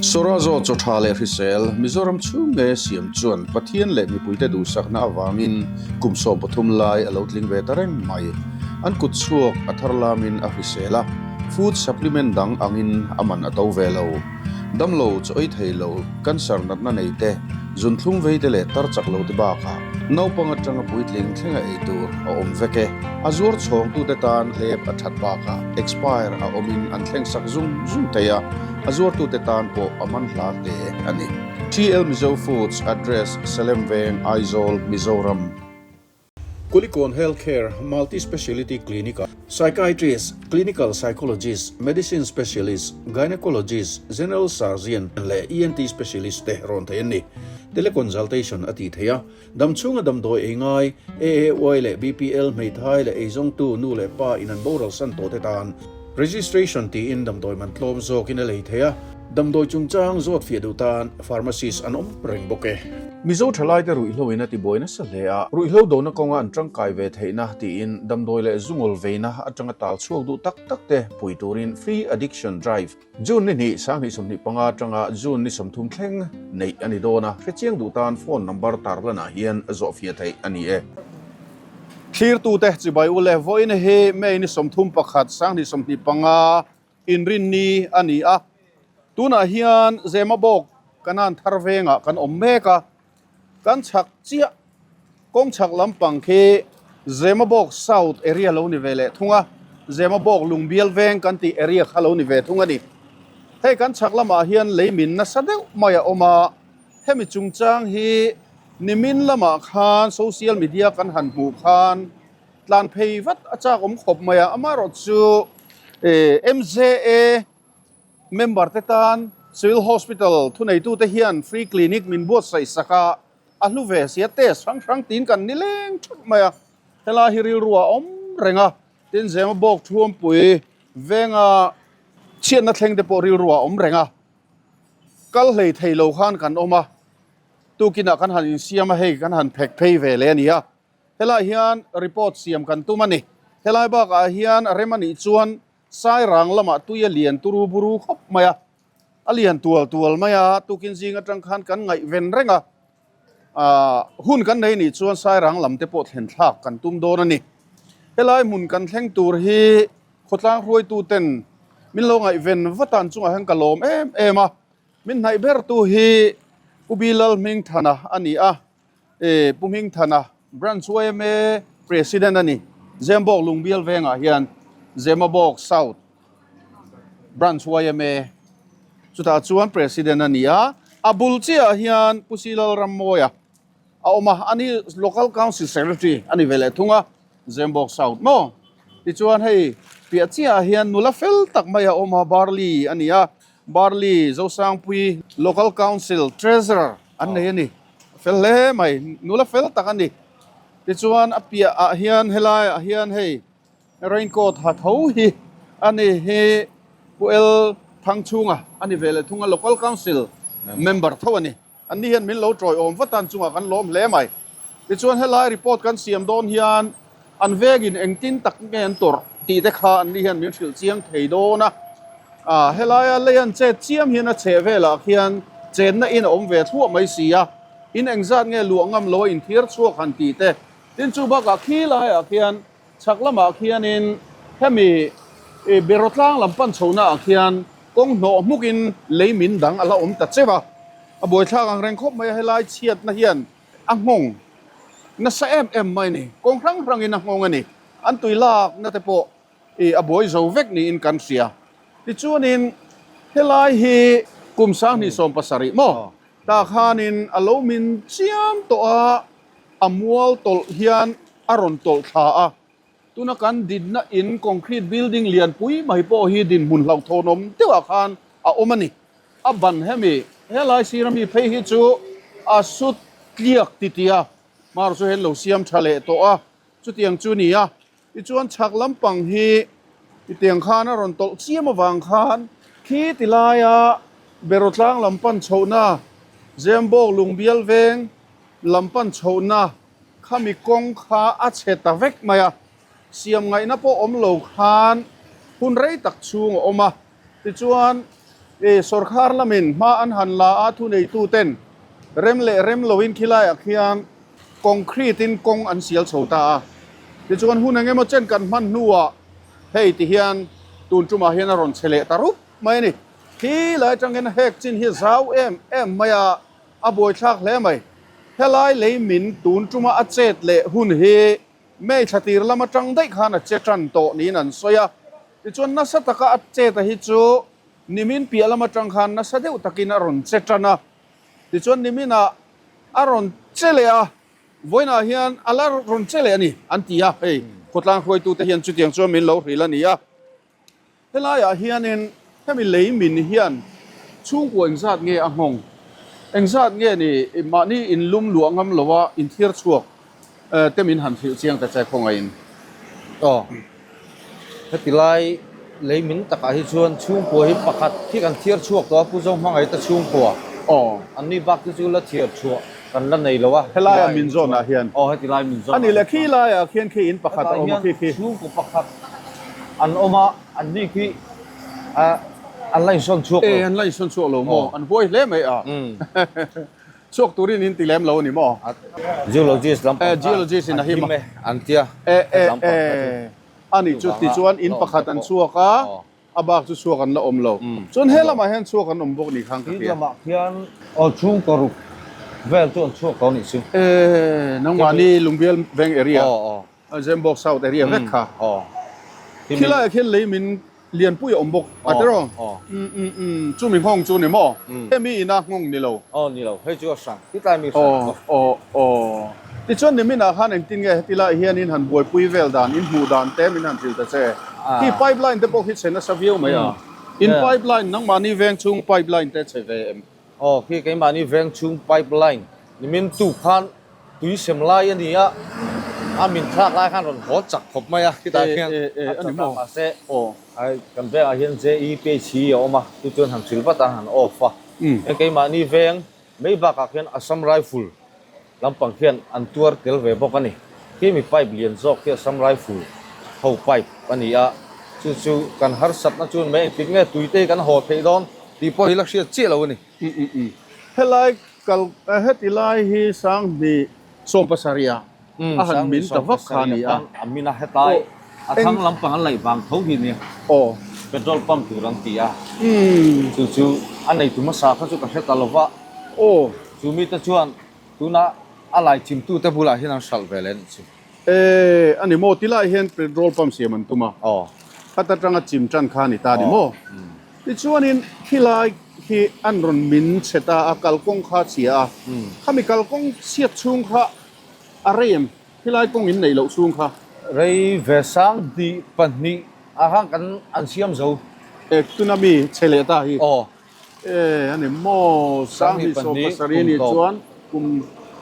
Sawrazo chaw tha leh hrisel Mizoram chhung nge siam chuan Pathian leh mipuite duhsakna avangin kum 13 lai a lo tling ve ta reng mai. An kut chhuak a thar lamin a hrisel a, food supplement dang angin a man a to ve lo. Damlo chaw ei thei lo, cancer natna nei te, zunthlum vei te leh tar chak lo te bakah naupang atanga puitling thlenga ei tur a awm vek e. A zuar chhawngtute tan hlep a that bakah expire a awmin an thleng sak zung zung thei a, a zuartute tan pawh a man hla hle a ni. TL Mizo Foods Address, Salem Veng, Aizawl, Mizoram. Kulikawn Health Care Multi Speciality Clinic ah Psychiatrist, Clinical Psychologist, Medicine Specialist, Gynecologist, General Surgeon leh ENT Specialist te rawn theih an ni. Teleconsultation a tih theih a, damchhunga damdawi ei ngai, AAY leh BPL hmeithai leh eizawngtu nu leh pa in an boral san tawh te tan Registration tiin damdawi man tlawm zawkin a lei thei a, damdawi chungchang zawt fiah duh tan pharmacist an awm reng bawk e. Mizo thalaite ruihhlo in a tibuai nasa hle a, ruihhlo dona kawnga an tangkai ve theihna tiin damdawi leh zungawl veina atanga tal chhuak duh tak tak te pui turin Free Addiction Drive June ni hnih 2025 atanga June ni 30 thleng neih a ni dawn a, hrechiang duh tan phone number tarlanah hian zawh fiah theih a ni e. Thlirtute chibai u le, vawiin hi May ni 31, 2025 inrinni a ni a. Tunah hian Zemabawk Kanan thar vengah kan awm mek a, kan chhak chiah kawng chhak lampang khi Zemabawk South area lo ni ve leh thung a, Zemabawk Lungbial veng kan tih area kha lo ni ve thung a ni. Hei kan chhak lamah hian lei min nasa deuh mai a awm a, Hemi chungchang hi nimin lamah khan social media kan han hmuh khan tlan phei vat a chak awm khawp mai a, amaherawh chu MJA member te tan Civil Hospital thuneitute hian free clinic min buatsaih sak a, a hlu ve sia test hrang hrang tiin kan ni leng theuh mai a, helai hi rilru a awm reng a, tin Zema Bawk Thuampui venga chhiatna thleng te pawh rilru a awm reng a. Kal hlei thei lo khan kan awm a, tukinah kan han insiam a, hei kan han phek phei ve leh a ni a. Helaiah hian report siam kan tum a ni. Helai bakah hian a rem a nih chuan Sairang lamah tui a lian turu buru khawp mai a, a lian tual tual mai a, tukin zing atang khan kan ngaihven reng a, hun kan nei nih chuan Sairang lam te pawh thlen thlak kan tum dawn a ni. Helai hmun kan thleng tur hi Khawtlang hruaituten min lo ngaihven vat a, an chungah hian ka lawm em em a. Min hnaih bertu hi Pu Bilal Hmingthana a ni a, e Pu Hmingthana Branch yma President a ni. Zembawk Lungbial vengah hian Zemabawk South Branch yma chutah chuan President a ni a. A bul chiahah hian Pu Silal Rammawia a awm a, ani Local Council Secretary a ni ve leh thung a. Zembawk South maw? Tichuan hei piah chiahah hian nula fel tak mai a awm a, Barley a ni a, Barley Zosangpui Local Council Treasurer an nei a ni, a fel hle mai, nula fel tak a ni. Tichuan a piahah hian helaiah hian hei raincoat ha tho hi a ni hi Pu El Thangchhunga a ni ve leh thung a, Local Council member tho a ni. An ni hian min lo tawiawm vat a, an chungah kan lawm hle mai. Tichuan helai report kan siam dawn hian an vengin engtin tak nge an tawrh tih te kha an ni hian min hrilh chiang thei dawn a. Ah helaia lei an chet chiam hian a chheh velah khian chenna in a awm ve thluah mai si a, in engzat nge luah ngam lo a inthiar chhuak han tih te. Tin chu bakah khi laiah khian chhak lamah khianin hemi beraw tlang lam pan chhohna ah khian kawng hnawh hmukin lei min dang a la awm ta cheu a, a buaithlak ang reng khawp mai a, helai chhiatna hian a nghawng nasa em em mai a ni, kawng hrang hrangin a nghawng a ni, an tui lakna te pawh ih a buai zo vek niin kan hria. Tichuanin helai hi kum 2017 maw tah khanin a lo min chiam tawh a, a mual tawlh hian a rawn tawlh thla a, tuna kan dinna in concrete building lianpui mai pawh hi dinhmun hlauhthawnawm deuhah khan a awm a ni. A ban hemi helai sir ami phei hi chu a sut tliak titi a, hmar chu hen lo siam tha leh tawh a, chutiang chu ni a. Tichuan chhak lampang hi titiang khan a rawn tawlh chiam avang khan khi ti laia Beraw tlang lam pan chhohna, Zembawk Lungbial veng lam pan chhohna khami kawng kha a chhe ta vek mai a, siam ngaihna pawh awm lo khan hun rei tak chhung a awm a. Tichuan I sawrkhar lamin hma an han la a, thuneituten rem leh rem loin khilaiah khian concrete in kawng an sial chho ta a. Tichuan hun eng emaw chen kan hman hnuah hei ti hian tun tumah hian a rawn che leh ta rup mai a ni. Khilai atangin hek chin hi zau em em mai a, a buaithlak hle mai. Helai lei min tun tuma a chet leh hun hi May thla tir lam atang daih khan a che tan tawh niin an sawi a. Tichuan nasa taka a chet a hi chu nimin piah lam atang khan nasa deuh takin a rawn che tan a. Tichuan niminah a rawn che leh a, vawiinah hian a la rawn che leh a ni an ti a, hei khawtlang hruaitute hian chutiang chuan min lo hrilh a ni a. Helaiah hianin hemi lei min hian chhungkua engzat nge a nghawng? Engzat nge ni mahni inlum luah ngam loa inthiar chhuak te min han hrilh chiang ta che khawngaihin. Aw, heti lai lei min takah hi chuan chhungkua hi pakhat khi kan thiar chhuak tawh a, Pu Zohmangaihte chhungkua. Aw. Anni bak te chu la thiar chhuah kan la nei lo a. Helaia min zawnah hian. Aw, heti lai min zawnah hian. A nih leh khi laiah khian khi in pakhat a awm a khi khi. Chhungkaw pakhat. An awm a, an ni khi an la insawn chhuak lo. E, an la insawn chhuak lo maw? An huai hle mai a. Chhuak turin in ti lem lo a ni maw? Geologist lampang kha Geologist in a him e, an tia. E, e, e, a nih chu tichuan in pakhat an chhuak a, a bak chu chhuak an la awm lo. Chuan he lamah hian chhuak an awm bawk ni khan ka hria. He lamah khian aw chhungkaw ruk vel chu an chhuak tawh a nih chu. E, nangmahni Lungbial veng area. Aw, aw. Zembawk South area vek kha. Khilaiah khian lei min lianpui a awm bawk a tiraw? Chumi nghawng chu ni maw? Hemi ina nghawng ni lo. Aw ni lo, hei chu a hrang, titlai mi hrang. Aw aw aw. Tichuan niminah khan engtin nge heti laiah hian in han buaipui vel dan, in hmuh dan te min han hrilh ta che. Khi pipeline te pawh khi chhe nasa viau mai a. In pipeline nangmahni veng chhung pipeline te chhe ve em? Aw khi keimahni veng chhung pipeline nimin tuk khan Tui sem lai a ni a, a min thlak lai khan rawn haw chak khawp mai a, khitah khian a chak a, mahse kan vengah hian JEPH hi a awm a, chu chuan han hrilh vat a, han off a, hei keimahni veng mai bakah khian Assam Rifle lampang khian an tuar tel ve bawk a ni, khi mi pipe lian zawk khi Assam Rifle ho pipe a ni a, chu chu kan harsatna chuan mai engtik nge tuite hi kan haw theih dawn tih pawh hi la hriat chiah lo a ni. Helai Kal heti lai hi Sanghnih 70 a han min ta vak kha a ni a. A min a hetlai a thlang lampang an laih vang tho hi nia. Aw. Petrol pump tur an ti a. Chu chu a neitu hmasa kha chu ka hre ta lo va. Aw. Chu mite chuan tuna a lai chimtute bulah hian an hralh ve leh a nih chu. E, a ni maw? Ti lai hian petrol pump siam an tum a. Aw. Khat atanga chim tan kha a ni ta a ni maw? Tichuanin khilai khi an rawn min chhe ta a, kalkawng kha a chhia a. Khami kalkawng chhiat chhung kha a rei em? Khilai kawng in neih loh chhung kha. Rei ve 2000 ah khan kan an siam zo. E, tuna mi chhe leh ta hi. Aw. E, a ni maw? 2027 a nih chuan kum.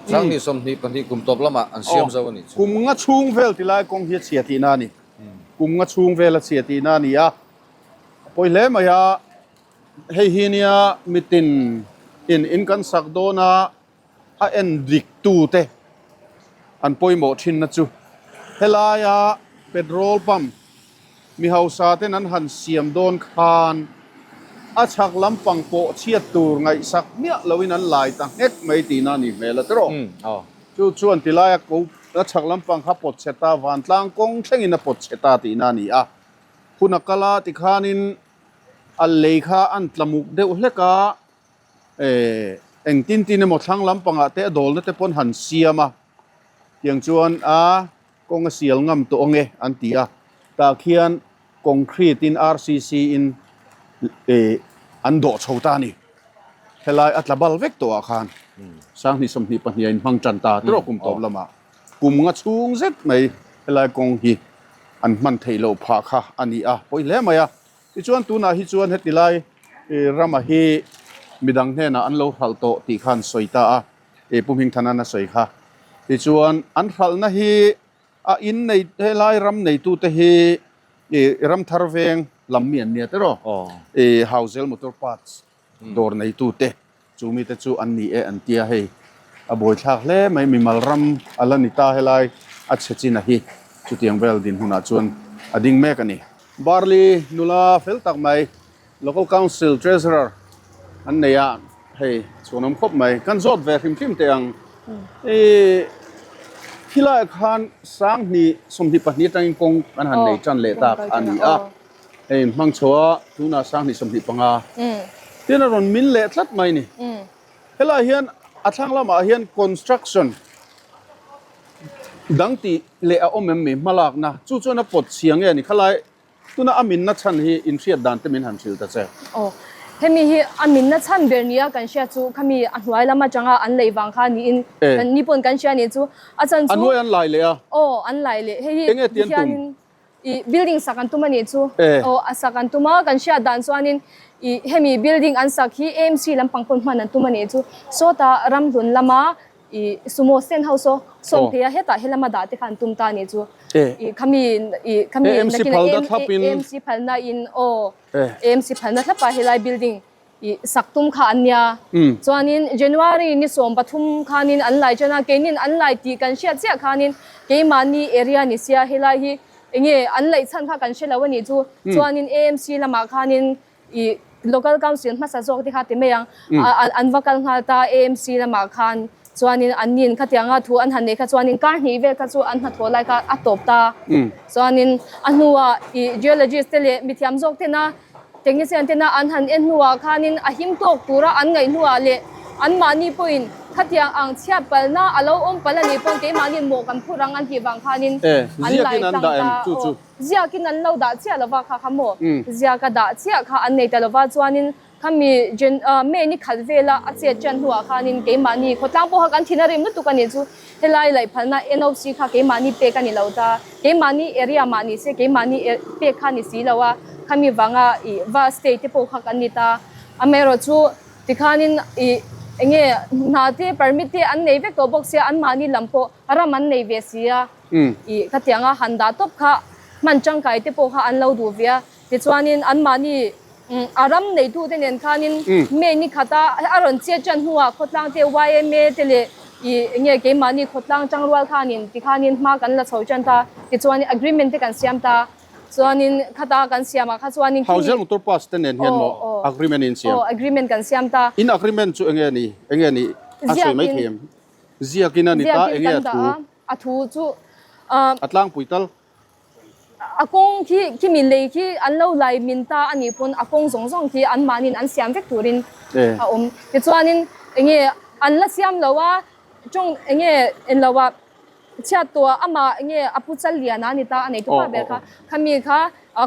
2022 kum tawp lamah an siam zo a nih chu. Kum nga chhung vel tilai kawng hi a chhia tihna a ni. Kum nga chhung vel a chhia tihna a ni a. A pawi hle mai a, hei hi nia mitin in in kan sak dawn a, a en dik tu te an pawimawh thin na chu helaia petrol pump mi hausa ten an han siam dawn khan a chhak lampang pawh chhiat tur ngaihsak miah loin an lai ta nghek mai tihna a nih hmel a tiraw. Chu chuan tilaia ko a chhak lampang kha pawt chhe ta vantlang kawng thlengin a pawt chhe ta tihna a ni a. Hun a kal a tikhanin a lei kha an tla muk deuh hlek a, eh engtin tin emaw thlang lampangah te a dawlna te pawn han siam a, tiang chuan a kawng a sial ngam tawh ange an ti a, tah khian concrete in RCC in eh an dawh chho ta a ni. Helai a tla bal vek tawh ah khan 2022 a inhmang tan ta tiraw kum tawp lamah. Kum nga chhung zet mai helai kawng hi an hman theih loh phah kha a ni a, pawi hle mai a. Tichuan tunah hi chuan heti lai rama hi midang hnenah an lo hralh tawh tih kha an sawi ta a, Pu Hmingthana'n a sawi kha. Tichuan an hralhna hi a in nei helai ram neitute hi Ramthar veng lam mi an nia tiraw? Hauzel Motor Parts dawr neitute. Chu mite chu an ni e an tia hei a buaithlak hle mai mimal ram a la ni ta helai a chhe chin a hi chutiang vel dinhmunah chuan a ding mek a ni. Barley nula fel tak mai. Local Council Treasurer an nei a, hei chhuanawm khawp mai. Kan zawt ve hrim hrim teh ang. I khilaiah khan 2024 atangin kawng kan han nei tan leh tak a ni a. Hei hmang chho a, tunah 2025. Tin a rawn min leh tlat mai ni. Helaiah hian a thlang lamah hian construction dang tih leh a awm em mi hmalakna chu chuan a pawt chhia nge ni khalai Tuna a minna chhan hi inhriat dan te min han hrilh ta che. Aw, hemi hi a minna chhan ber nia kan hriat chu khami a hnuai lam atanga an lei vang kha niin kan ni pawn kan hria nih chu a chan chu. A hnuai an lai leh a. Aw, an lai leh. Hei hi Enge ti an tum? hianin i building sak an tum a nih chu. Aw, a sak an tum a, kan hriat dan chuanin i hemi building an sak hi AMC lampang pawn hman an tum a nih chu. Sawtah ramhlun lama I sumo sen ho saw sawmtea hetah helama dah te kha an tum ta a nih chu. I khami i khami AMC phalna thlap in AMC phalna in aw AMC phalna thlapa helai building i sak tum kha an nia. Chuanin January ni 13 khanin an lai ṭan a, keinin an lai tih kan hriat chiah khanin keimahni area ni sia helai hi enge an laih chhan kha kan hre lo a nih chu. Chuanin AMC lamah khanin I local council hmasa zawk te kha ti mai ang an va kal nghal ta AMC lamah khan chuanin an nin khatianga thu an han nei kha chuanin kar hnih vel kha chu an hnathawh lai kha a tawp ta chuanin a hnuah i geologist te leh mithiam zawk tena technician tena an han en hnuah khanin a him tawk tura an ngaih hnuah leh anmahni pawhin khatiang ang chhiat palna a lo awm palh a nih pawn keimahni mawh kan phur ang an tih vang khanin an lai tlang ta aw. Ziakin an lo dah chiah lova kha kha maw? Ziaka dah chiah kha an nei ta lova chuanin khami Jan May ni khat vela a chet ṭan hnuah khanin keimahni khawtlang pawh kha kan thin a rim lutuk a nih chu helai laihphalna NOC kha keimahni pek a ni lo ta keimahni area mah ni se keimahni pek kha ni si lo a khami vanga ih va state te pawh kha kan ni ta amaherawh chu tikhanin ih enge hna te permit te an nei vek tawh bawk sia anmahni lam pawh ram an nei ve si a. I khatianga han dah tawp kha hman tangkai te pawh kha an lo duh ve a, tichuanin anmahni a ram neitute nen khanin May ni khata a rawn chet tan hnuah khawtlang te yma te leh i enge keimahni khawtlang tangrual khanin tikhanin hma kan la chho tan ta, tichuanin agreement te kan siam ta, chuanin khata kan siamah kha chuanin khimi Hauzel motor pass te nen hian maw agreement in siam? Aw agreement kan siam ta. In agreement chu enge ni? Enge ni a sawi mai thei em? Ziakin a ni ta enge a thu? A thu chu a tlangpui tal. A kawng khi khi mi lei khi an lo lai min ta a nih pawn a kawng zawng zawng khi an mahniin an siam vek turin a awm. Tichuanin enge an la siam lo a tawng enge en lo a chhiat tawh a amah enge a pu chal lian a ni ta a nei tupa ber kha khami kha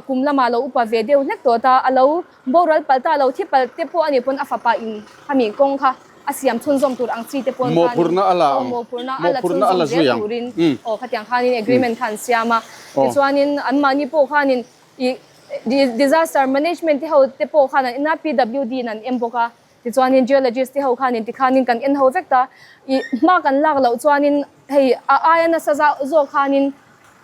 kum lamah lo upa ve deuh hlek tawh ta a lo boral palh ta lo thi palh te pawh a nih pawn a fapa in khami kawng kha a siam chhunzawm tur ang chi te pawn khanin Mawhphurhna a la aw ang. mawhphurhna a la Mawhphurhna a la chhunzawm zel zui ang. turin aw khatiang khanin agreement kha an siam a. Tichuanin anmahni pawh khanin ih disaster management te ho te pawh khan an en a, PWD in an en bawk a. Tichuanin geologist te ho khanin tikhanin kan en ho vek ta. Ih hma kan lak loh chuanin hei a aia nasa zawk khanin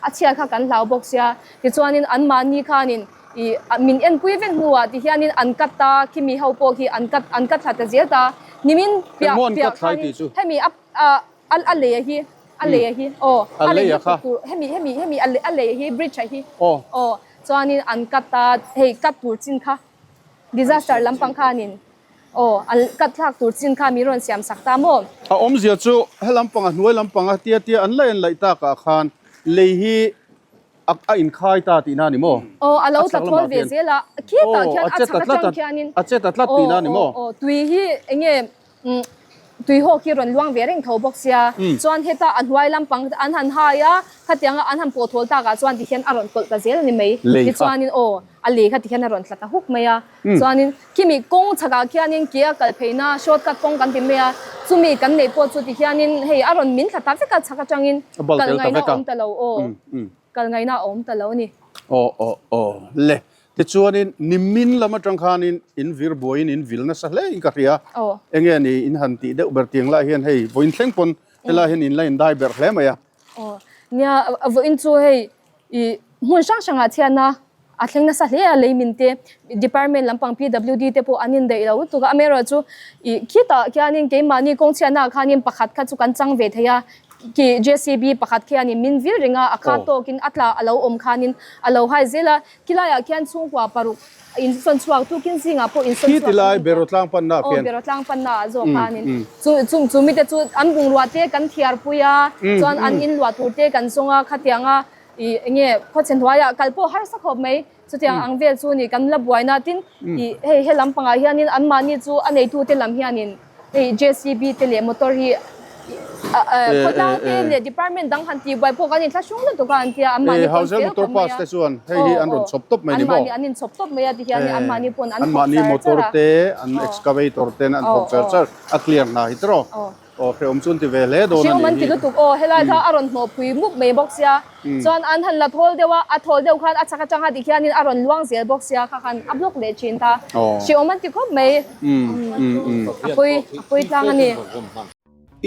A chhiat kha kan hlau bawk sia, tichuanin anmahni khanin ih min enpui vek hnuah tihianin an cut ta, khimi ho pawh khi an cut an cut thla ta zel ta, nimin piah Engmaw an piah cut thlai khanin tih chu? hemi a a a lei a hi a lei a hi aw A a lei lei a lutuk kha. tur hemi hemi hemi a a lei a hi bridge a hi Aw. aw chuanin an cut ta hei cut tur chin kha disaster lampang khanin Aw, an cut thlak tur chin kha min rawn siam sak ta maw? A awmzia chu he lampang a hnuai lampang a tia tia an la en laih tak ah khan lei hi a a inkhai ta tihna a ni maw? Aw, a lo A tla chhak thawl lamah ve khian. zel a, khitah Aw, khian a a che chhak ta tlat atang a, khianin a che ta tlat aw tihna a ni aw maw? aw, tui hi eng nge umm tui hawk hi rawn luang ve reng tho bawk sia, chuan heta a hnuai lampang an han hai a, khatianga an han pawh thawl takah chuan tikhian a rawn tawlh ta zel a ni mai. Lei kha. Tichuanin aw, a lei kha tikhian a rawn tla ta huk mai a. Chuanin khimi kawng chhakah khianin ke a kal pheina shortcut kawng kan ti mai a, chumi kan neih pawh chu tikhianin hei a rawn min thla ta vek a chhak atangin kal ngaihna a awm ta lo aw, kal ngaihna a awm ta lo a ni. Aw aw aw le, tichuanin nimin lam atang khanin in vir buaiin in vil nasa hle in ka hria, enge ni in han tih deuh ber tiang lai hian hei vawiin thleng pawn helai hian in la indai ber hle mai a. Aw nia vawiin chu hei I hmun hrang hrangah chhiatna a thleng nasa hle a, leimin te, department lampang PWD te pawh an indaih lo lutuk a, amaherawhchu i khitah khianin keimahni kawng chhiatnaah khanin pakhat kha chu kan chang ve thei a, Khi JCB pakhat khianin min vil reng a, a kha tawkin a tla a lo awm khanin a lo hai zel a. Khilaiah khian chhungkua paruk insawn chhuak tukin zingah pawh insawn chhuak Khi tilai Beraw tlang panna ah khian. Aw, Beraw tlang panna ah zawk khanin chu chung chu mite chu an bungrua te kan thiar pui a, chuan an inluah tur te kan zawng a, khatianga ih enge khawchhe hnuaiah kal pawh harsa khawp mai. Chutiang ang vel chu ni kan la buaina tin ih hei he lam pangah hianin anmahni chu a neitute lam hianin hei JCB te leh motor hi khawtlang te leh department dang han tih buai pawh kan inthlahrung lutuk a an tia anmahni pawn fel khawp mai a hei hi an rawn chhawp tawp mai ni maw anmahni an inchhawp tawp mai a ti hian anmahni pawn an thawk anmahni char motor char a te an excavator ten an thawk char char a clear hna hi tiraw Aw hrehawm chu an ti ve hle dawn a nih hi. Hrehawm an ti lutuk aw, helai kha a rawn hnawhpui mup mai bawk sia, chuan an han la thawl deuh a, a thawl deuh khan a chak atanga ti hianin a rawn luang zel bawk sia kha khan a block leh thin ta, hrehawm an ti khawp mai, a pawi a pawi tlang a ni.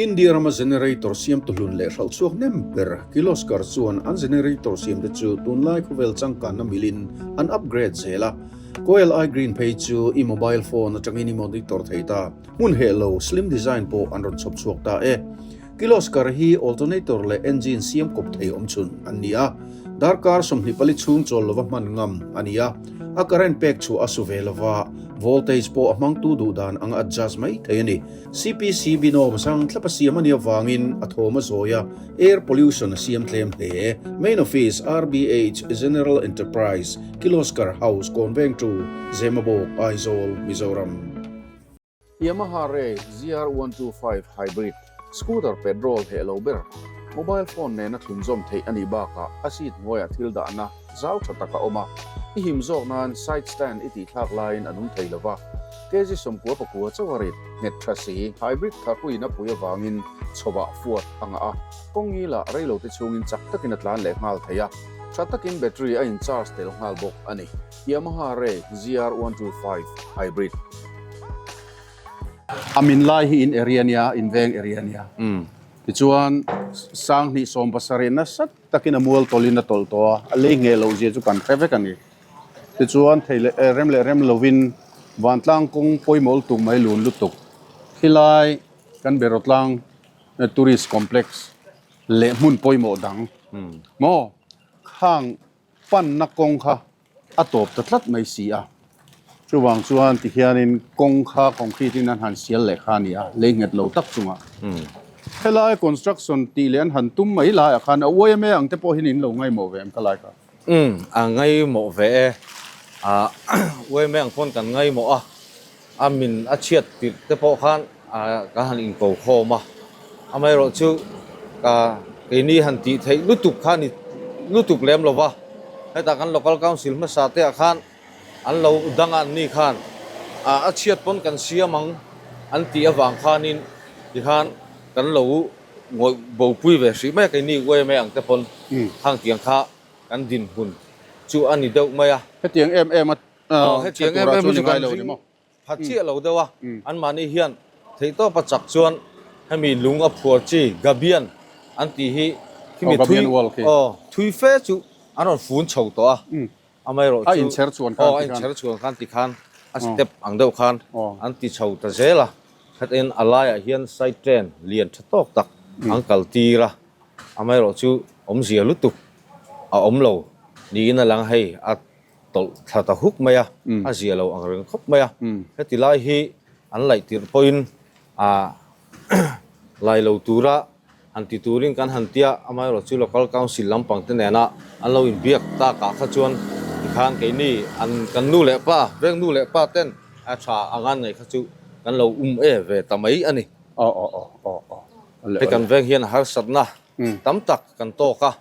India rama generator siamtu hlun leh hralh chhuak hnem ber Kirloskar chuan an generator siamte chu tunlai khawvel changkanna milin an upgrade zel a, Coil I Green phei chu i mobile phone atangin i monitor thei ta. Hmun heh lo slim design pawh an rawn chhawp chhuak ta e. Kirloskar hi alternator leh engine siam kawp thei awm chhun an ni a, darkar 24 chhung chawl lova hman ngam a ni a, a current pek chhuah a su ve lova, voltage pawh a hmangtu duh dan anga adjust mai thei a ni. CPC binawm sang thlapa siam a nih avangin a thawm a zawi a, air pollution a siam tlem hle. Main Office, RBH, General Enterprise, Kirloskar House, Kawnvengtu, Zemabawk, Aizawl, Mizoram. Yamaha Ray ZR125 Hybrid scooter petrol heh lo ber, mobile phone nena thlunzawm theih a nih bakah a seat hnuaiah thil dahna zau tha tak a awm a, i him zawk nan side stand i tihthlak laiin a nung thei lova, kg 99 chauh a rit nghet tha si. Hybrid tharhuin a pui avangin chhawah fuat a ngah a, kawng ngilah reilote chhungin chak takin a tlan leh nghal thei a, tha takin battery a in charge tel nghal bawk a ni. Yamaha Ray ZR125 Hybrid. A min lai hi in area nia, in veng area nia. Tichuan Sanghnih 70 nasa takin a mual tawlhin a tawlh tawh a, a lei ngheh loh zia chu kan hre vek a ni. Tichuan thei leh rem leh rem lovin vantlang kawng pawimawh lutuk mai lun lutuk khilai kan Berawtlang Tourist Complex leh hmun pawimawh dang maw khang panna kawng kha a tawp ta tlat mai si a. Chuvang chuan tihianin kawng kha concrete in an han sial leh kha a ni a, lei nghet lo tak chungah. Helai construction tih leh an han tum mai laiah khan a yma ang te pawh hian in lo ngaimawh ve em ka lai kha? Umm, a ngaimawh ve e. Ah, yma ang pawn kan ngaimawh a, a min a chhiat tirh te pawh khan kan han inko khawm a, amaherawh chu ka keini han tih theih lutuk kha ni lutuk lem lo va, hetah kan local council hmasa te ah khan an lo dang a an ni khan a chhiat pawn kan siam ang an tih avang khanin tikhan kan lo ngawih bopui ve hrih mai a keini yma ang te pawn khang tiang kha kan dinhmun chu a ni deuh mai a. Hetiang em em a Aw hetiang em em hi chu kan ring pha chiah lo deuh a, anmahni hian theihtawpa chak chuan hemi lung a phuar chi Gabian an tih hi khimi thui aw thui fe chu an rawn fun chho tawh a, amaherawh chu aw a inchher chhuan khan tikhan a step ang deuh khan an ti chho ta zel a, khatin a laiah hian side train lian tha tawk tak an kal tir a, amaherawh chu awmzia lutuk a awm lo niin a lang hei a. tawlh thla ta huk mai a, a zia lo ang reng khawp mai a. Heti lai hi an laih tirh pawhin ah lai lo tura han ti turin kan han tia, amaherawh chu local council lampang te nena an lo inbiak takah kha chuan tikhan keini an kan nu leh pa, veng nu leh pa ten a tha anga an ngaih kha chu kan lo um e ve ta mai a ni. Hei kan veng hian harsatna tam tak kan tawk a.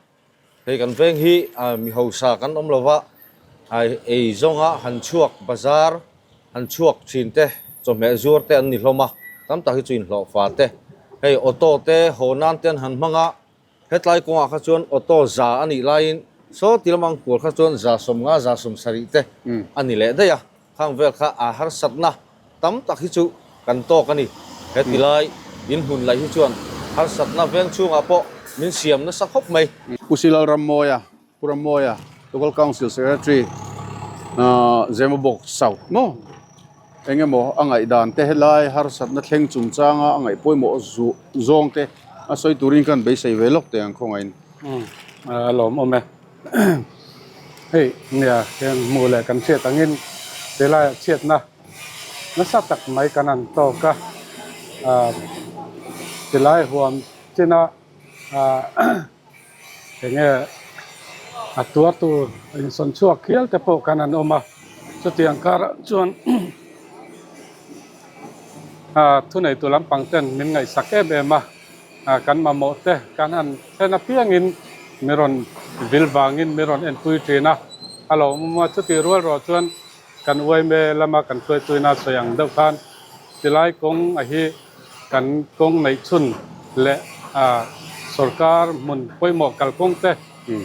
Hei kan veng hi mi hausa kan awm lova, ei zawnga han chhuak bazar han chhuak thin te chawhmeh zuar te an ni hlawm a, tam tak hi chu inhlawhfa te, hei auto te haw nan te an han hmang a, hetlai kawngah kha chuan auto za a nih laiin saw ti lamang kual kha chuan 150 170 te a ni leh daih a. Khang vel kha a harsatna tam tak hi chu kan tawk a ni. He tilai in hmun laih hi chuan harsatna veng chhungah pawh min siam nasa khawp mai. Pu Silal Rammawia, Pu Rammawia, Local Council Secretary, Zemabawk South maw? Eng emaw a ngaihdan te helai harsatna thleng chungchanga a ngaih pawimawh zawng te. A sawi turin khan beisei ve lawk teh ang khawngaihin. A lawmawm e. Hei nia hian hmuh leh kan hriat angin helaiah chhiatna nasa tak mai kan han tawk a, tilai huam china enge a tuartu insawn chhuak hial te pawh kan han awm a, chutiang karah chuan thuneitu lampang ten min ngaihsak em em a. Kan mamawh te kan han thlen apiangin mi rawn vil vangin mi rawn enpui thin a, a lo awm a, chutih rual ruah chuan kan uaime lama kan hruaituina sawi ang deuh khan tilai kawng a hi kan kawng neih chhun leh sorkar hmun pawimawh kalkawng te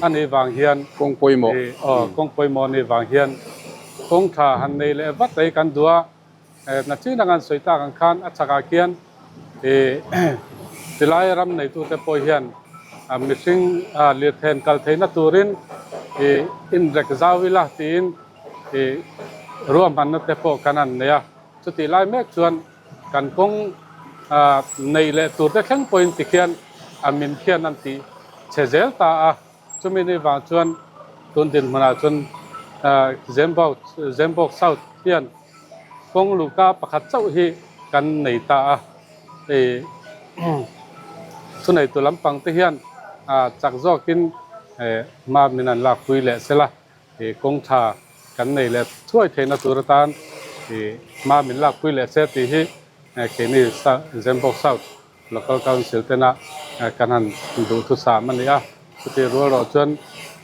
a nih vang hian kawng pawimawh aw kawng pawimawh a nih vang hian kawng tha han nei leh vat ei kan duh a. Nachin anga an sawi tak ang khan a chakah khian ih tilai ram neitute pawh hian mihring lirthei an kal theihna turin ih inrek zau ila tiin ih ruahmanna te pawh kan han nei a. Chutih lai mek chuan kan kawng neih leh tur te thleng pawhin tikhian a min khian an tih chhe zel ta a. Chumi ni vang chuan tun dinhmunah chuan Zembawk South hian kawng luhka pakhat chauh hi kan nei ta a, hei thuneitu lampang te hian chak zawkin hma min an lakpui leh sela, kawng tha kan nei leh thuai theihna tur atan hma min lakpui leh se tih hi keini Zembawk South Local Council tena kan han duhthusam a ni a, chutih rual rawh chuan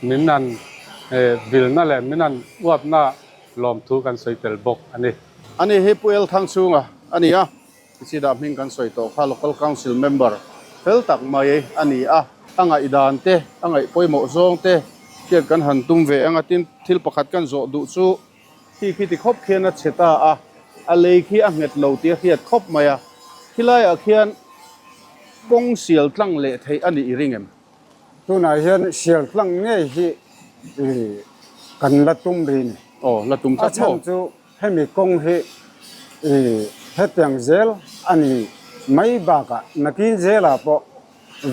min han vilna leh min han uapna lawmthu kan sawi tel bawk a ni. Ani hi Pu El Thangchhunga a ni a, Tichida hming kan sawi tawh kha Local Council member fel tak mai a ni a, a ngaihdan te, a ngaih pawimawh zawng te hriat kan han tum ve ang a, tin thil pakhat kan zawh duh chu Khi khi ti khawp khian a chhe ta a, a lei khi a nghet lo tih a hriat khawp mai a. Khilaiah khian kawng sial tlang leh theih a nih i ring em? Tunah hian sial tlang ngei hi kan la tum ri ni. Aw, la tum tlat maw? A chhan chu hemi kawng hi hetiang zel a ni mai bakah nakin zelah pawh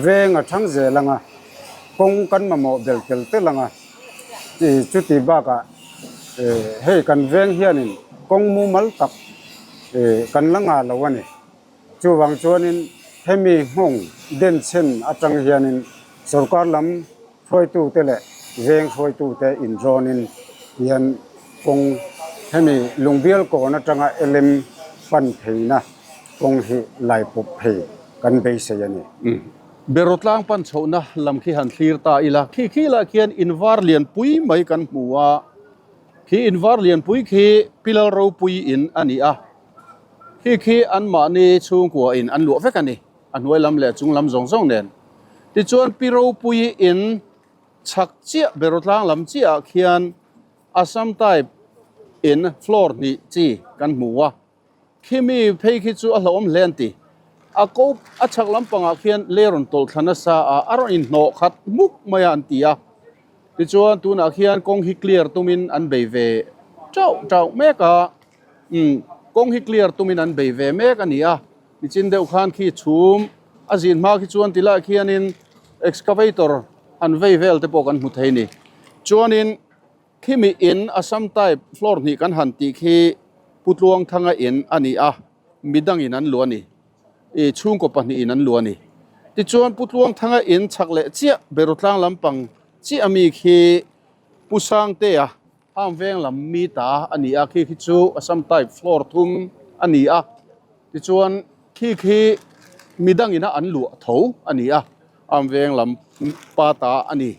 veng a thang zel ang a, kawng kan mamawh bel tel tel ang a, chuti bakah hei kan veng hianin kawng mumal tak kan la ngah lo a ni. Chuvang chuanin hemi nghawng denchhen atang hianin sorkar lam hruaitute leh veng hruaitute inrawnin hian kawng hemi lungbial kawn atanga elem pan pheina kawng hi lai pawp phei kan beisei a ni. Berawtlang pan chhohna lam khi han thlir ta ila, khi khi lah khian in var lian pui mai kan hmu a, khi in var lian pui khi Pilal ropui in a ni a, khi khi anmahni chhungkua in an luah vek a ni, a hnuai lam leh a chung lam zawng zawng nen. Tichuan Pi ropui in chhak chiah Berawtlang lam chiah ah khian Assam type in floor hnih chi kan hmu a. Khimi phei khi chu a hlauhawm hle an ti. A ko a chhak lampangah khian lei rawn tawlh thla nasa a, a rawn inhnawh khat hmuk mai a an ti a. Tichuan tunah khian kawng hi clear tumin an bei ve tauh tauh mek a, umm kawng hi clear tumin an bei ve mek a ni a. Nichin deuh khan khi chhum a zin hma khi chuan tilaiah khianin excavator an vei vel te pawh kan hmu thei a ni. Chuanin. Khimi in Assam type floor hnih kan han tih khi Pu Tluangthanga in a ni a, midangin an luah a ni. Ih chhungkaw pahnihin an luah a ni. Tichuan Pu Tluangthanga in chhak leh chiah Berutlang lampang chiah ami khi Pu Sangtea Arm veng lam mi ta a ni a, khi khi chu Assam type floor thum a ni a. Tichuan khi khi midangin a an luah tho a ni a, Arm veng lam pa ta a ni.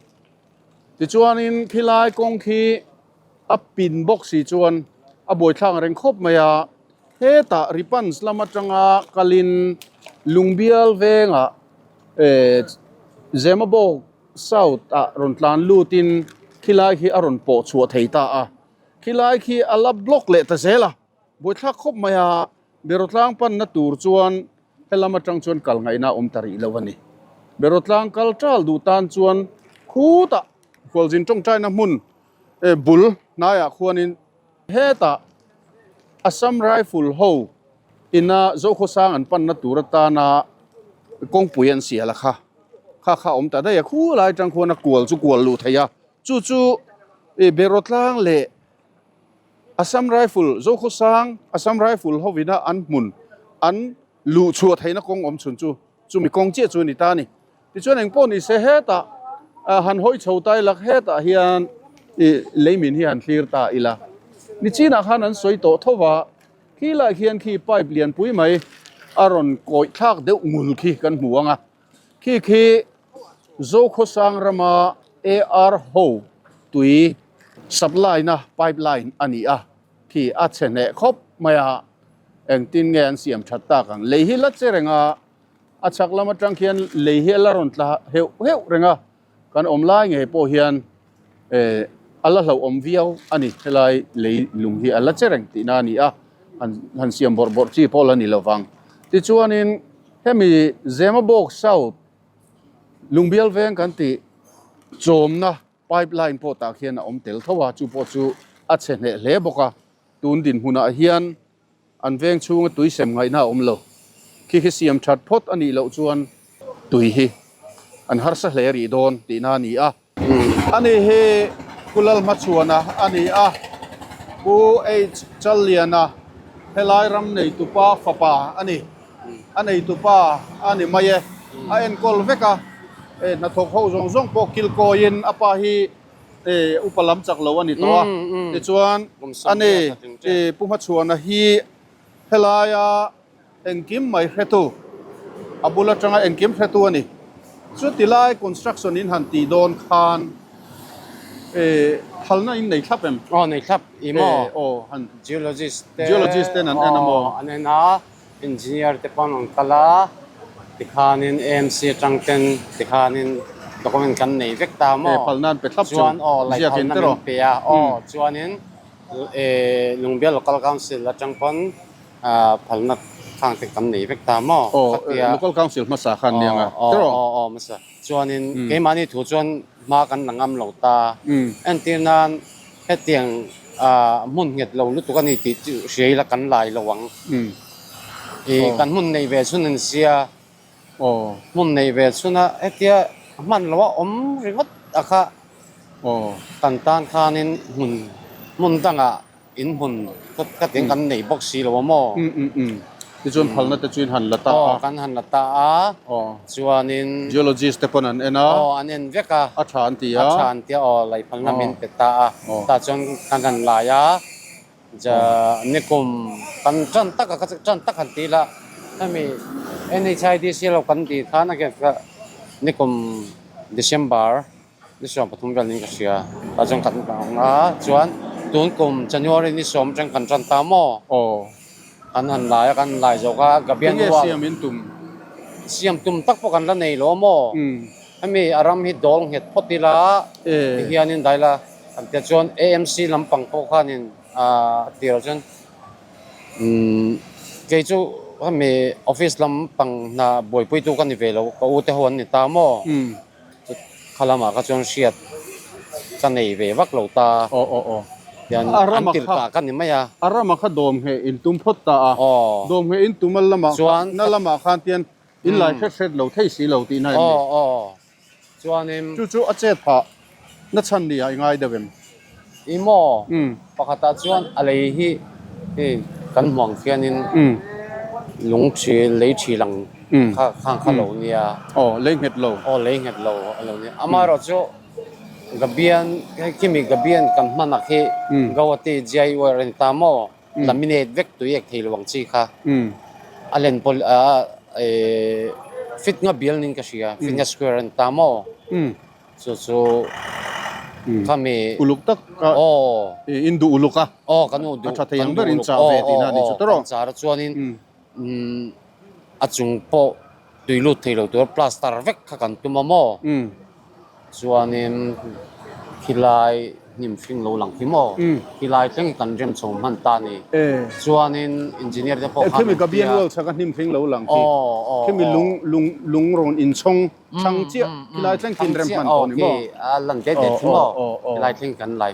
Tichuanin khilai kawng khi a pin bawk si chuan a buaithlak reng khawp mai a, hetah Ripans lam atanga kalin Lungbial vengah eh Zemabawk South ah rawn tlan lutin khilai khi a rawn pawh chhuah thei ta a, khilai khi a la block leh ta zel a, buaithlak khawp mai a, Berawtlang panna tur chuan Helam atang chuan kal ngaihna a awm ta rih lo a ni. Berawtlang kal tal duh tan chuan khutah khualzin tawngtaina hmun bul hnaiah khuanin hetah Assam Rifle ho ina Zokhawsang an panna tur atana kawngpui an sial a kha kha kha a awm ta daih a khulai atang khuan a kual chu kual luh theih a chu chu ih beraw tlang leh Assam Rifle Zokhawsang Assam Rifle hovina an hmun an luh chhuah theihna kawng awm chhun chu chumi kawng chiah chu a ni ta a ni. Tichuan eng pawh ni se hetah han hawi chho ta ila hetah hian ih leimin hi han thlir ta ila. Nichinah khan an sawi tawh tho va, khi lai khian khi pipe lianpui mai a rawn kawih thlak deuh ngul khi kan hmu ang a, khi khi Zokhawsang rama AR ho tui supply na pipe line a ni a, khi a chhe hneh khawp mai a, engtin nge an siam that tak ang. Lei hi la che reng a, a chhak lam atang khian lei hi a la rawn tla heuh heuh reng a, kan awm lai ngei pawh hian eh a la hlauhawm viau a ni. Helai lei lung hi a la che reng tihna a ni a, han han siam bawrh bawrh chi pawh la ni lo vang. Tichuanin hemi Zemabawk South Lungbial veng kan tih chawmna pipe line pawh tah khian a awm tel tho a, chu pawh chu a chhe hneh hle bawk a, tun dinhmunah hian an veng chhunga tui sem ngaihna a awm lo. Khi khi siam that phawt a nih loh chuan tui hi an harsa hle rih dawn tihna a ni a. Ani hi Pu Lalhmachhuana a ni a, Pu H Challiana helai ram neitupa fapa a ni. A neitupa a ni mai e. A enkawl vek a, hnathawk ho zawng zawng pawh kilkawiin a pa hi upa lam chak lo a ni tawh a. Tichuan, ani Pu Hmachhuana hi helaia engkim mai hretu, a bul atanga engkim hretu a ni. Chuti lai construction in han tih dawn khan phalna in nei thlap em? Aw nei thlap i maw? Aw han. Geologist te. Geologist ten an en a maw? Aw an en a, engineer te pawn an kal a, tikhanin AMC atang ten tikhanin document kan nei vek ta maw? Phalna an pe thlap chu. Chuan aw lai phalna min pe a, aw chuanin Lungbial Local Council atang pawn phalna khang te kan nei vek ta maw? Aw, Local Council hmasa khan nia nga. Aw, aw, aw, hmasa. Chuanin keimahni thu chuan hma kan la ngam lo ta. Entir nan hetiang hmun nghet lo lutuk a ni tih chu hria ila kan lai lo ang. Ih, kan hmun neih ve chhun an sia. Hmun neih ve chhuna hetia hman lo a awm ringawt a kha kan tan khanin hmun hmun dangah In hmun ka tin kan nei bawk si lo a maw? Um um um. Tichuan phalna te chu in han la ta a. Aw kan han la ta a. Aw. Chuanin. Geologist te pawn an en a. Aw an en vek a. A tha an ti a. A tha an ti a aw lei phalna min pe ta a. Aw. Tah chuan kan han lai a. Ja nikum kan tan tak a ka tan tak han ti la. Hemi NHIDC lo kan tih khan a nikum December. Ni 13 vel niin ka hria. Tah chuan kan ang a, chuan tun kum January ni sawm atang kan tan ta maw? Aw. Kan han lai a, kan han lai zawk a, Gabian Enge Wall. siam in tum? Siam tum tak pawh kan la nei lo maw? Hemi a ram hi dawl nghet phawt ila, tihianin daila kan tia chuan AMC lampang pawh khanin a tirah chuan kei chu hemi office lampang hna buaipuitu ka ni ve lo, ka u te ho an ni ta maw? Kha lamah kha chuan hriat ka nei ve vak lo ta. Aw aw aw. Tian an tirh ta ka ni mai a. A ramah kha dawm ngheh in tum phawt ta a. Aw. Dawm ngheh in tum a lamah Chuan na lamah khan tian in lai hret hret lo thei si lo tihna em ni? Aw aw. Chuanin. Chu chu a chet phah na chhan ni ah i ngai deuh em? I maw? Pakhatah chuan a lei hi hei kan hmuang khianin lung thi lei thi lang kha khang kha lo nia. Aw lei nghet lo. Aw lei nghet lo a lo nia. Amaherawhchu Gabian hei khimi Gabian kan hmanak hi Gauhati GIUR a ni ta maw? Laminate vek tui ek thei lo ang chi kha. A len pawh fit nga bial niin ka hria fit nga square a ni ta maw? Chu chu khami Uluk tak a in duh uluk a. Aw kan u duh A tha thei ang ber in chah ve tihna a ni chu tawrh. Kan char a chuanin a chung pawh tui lut thei lo tur plaster vek kha kan tum a maw. Chuanin khilai hnim hring lo lang khi maw khilai thleng hi kan rem chho hman ta a ni. Chuanin engineer te pawh khan Khimi Gabian Wall chhaka hnim hring lo lang khi khimi lung lung lung rawn inchhawng Thlang chiah khilai thleng khi in rem hman tawh ni maw? A lan det det khi maw? Khilai thleng kan lai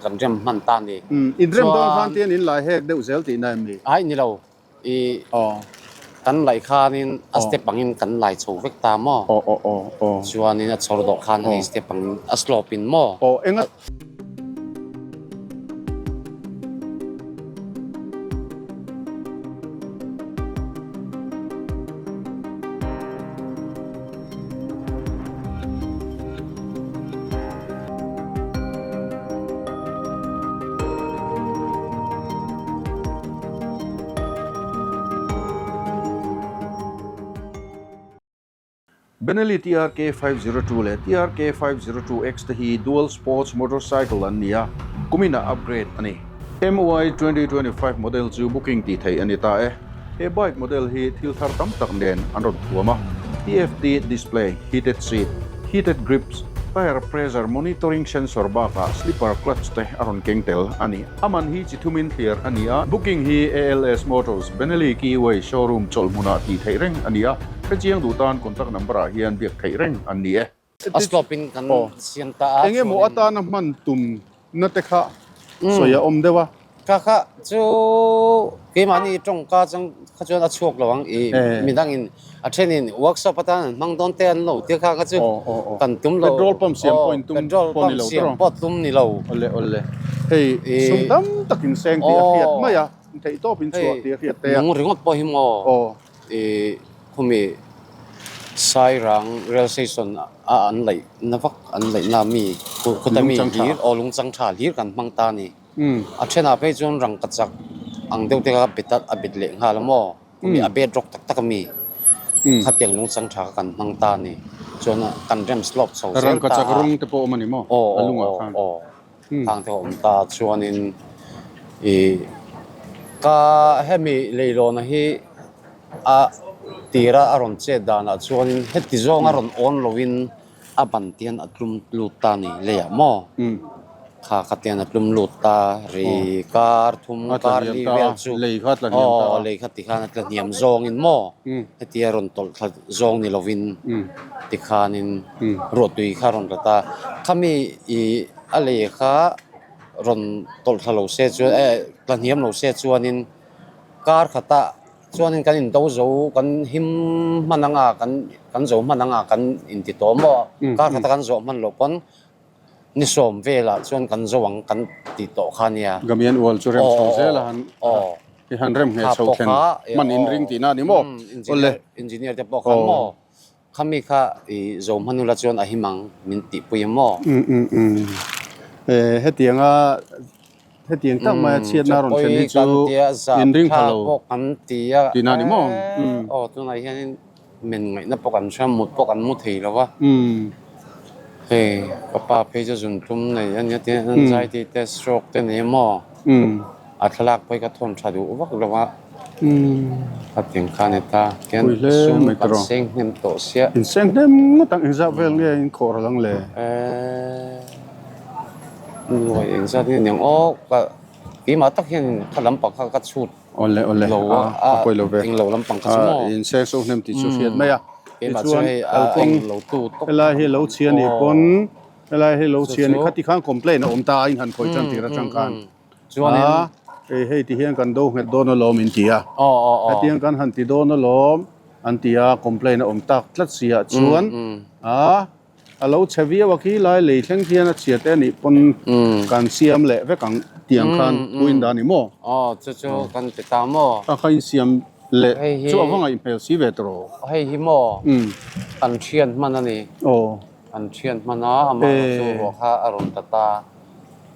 kan rem hman ta ni. In rem dawn khan tian in lai hek deuh zel tihna em ni? Ai ni lo. I Kan laih khanin a step angin kan lai chho vek ta maw? Chuanin a chhawr dawh khan hei step angin a slope in maw? Benelli TRK 502 leh TRK 502X te hi dual sports motorcycle an ni a, kuminah upgrade a ni. MY 2025 model chu booking tih theih a ni ta e. He bike model hi thil thar tam tak nen an rawn thuam a, TFT display, heated seat, heated grips, tyre pressure monitoring sensor bakah slipper clutch te a rawn keng tel a ni. A man hi chi thumin thliar a ni a, booking hi ALS Motors, Benelli Keyway showroom chawlh hmunah tih theih reng a ni a, hrechiang duh tan contact number ah hian biak theih reng an ni e. A slope in kan siam ta a. Eng emaw atana hman tum na te kha sawi a awm deuh a. Kha kha chu keimahni tawngka chang kha chuan a chhuak lo ang i midangin a thenin workshop atan an hmang dawn te an lo tia kha kha chu kan tum lo. Petrol pump siam pawh in tum pawh ni lo siam pawh tum ni lo. Awle awle hei sum tam takin seng tih a hriat mai a theih tawp in chhuah tih a hriat te a. Nung ringawt pawh hi maw i khumi Sairang rail station a an laih na vak an laih na mi khuta mi hlir aw lungchang tha hlir kan hmang ta a ni. A thenah phei chuan rangkachak ang deuh te kha bet a a bet leh nghal a maw mi a bet rawk tak tak a mi khatiang lungchang tha kha kan hmang ta a ni chuan kan rem slope chho zel ta a. Rangkachak rawng te pawh a awm a ni maw a lungah khan. Aw khang te pawh a awm ta a chuanin ih ka hemi leilawn hi a tira a rawn chet danah chuanin heti zawng a rawn awn loin a ban te hian a tlum lut ta a ni leiah maw kha kha te hian a tlum lut ta ri kar thum kar li vel chu aw lei kha ti khan a tla hniam zawngin maw hetia rawn tawlh thla zawng ni lovin tikhanin ruahtui kha a rawn la ta khami ih a lei kha rawn tawlh thla lo se chuan eh tla hniam lo se chuanin kar khatah. Chuanin kan indo zo, kan him hman anga, kan kan zo hman anga kan inti tawh maw? Kar khata kan zawh hman loh pawn ni sawm velah chuan kan zo ang kan ti tawh kha nia. Gamian ual chu rem chho zel a han i han rem ngheh chho thlen hman in ring tihna a ni maw? Awle. Engineer te pawh khan maw? Khami kha i zo hman ula chuan a him ang min tihpui em maw? Hetianga hetiang tak maia chhiatna rawn thlen hi chu inring pha lo tihna a ni maw? Aw tunah hianin men ngaihna pawh kan hria mut pawh kan mu thei lo va. Hei ka pa phei chu zuntlum nei a nia tin anxiety te stroke te nei maw? A thlalak pawh hi ka thawn tha duh vak lo a, ka tiang kha a ni ta. Tian sum kan seng hnem tawh sia. In seng hnem ngawt ang engzat vel nge in khawh ral ang le? Eee nuai engzat nge niang aw ka keimah tak hian kha lampang kha ka chhut lo a englo lampang kha chu maw? In seng so hnem tih chu hriat mai a. Keimah chu hei a englo tu tawp. Helai hi lo chhia nih pawn helai hi lo chhia nih khati khan complaint a awm ta a in han khawih tan tir atang khan. Chuanin. A, hei hei ti hian kan do nghet dawn alawm in ti a. Aw aw aw. Hetiang kan han ti dawn alawm an ti a, complaint a awm tak tlat si ah chuan a, a lo chhe viau a khi lai lei thleng hian a chhia te anih pawn kan siam leh vek ang tiang khan thu in dah a ni maw? Aw chu chu kan ti ta maw? A kha in siam leh chu a va ngaih hmel si ve tawh. Hei hi maw? Kan thian hman a ni. Aw. Kan thian hman a, amah chu ruah kha a rawn ta ta.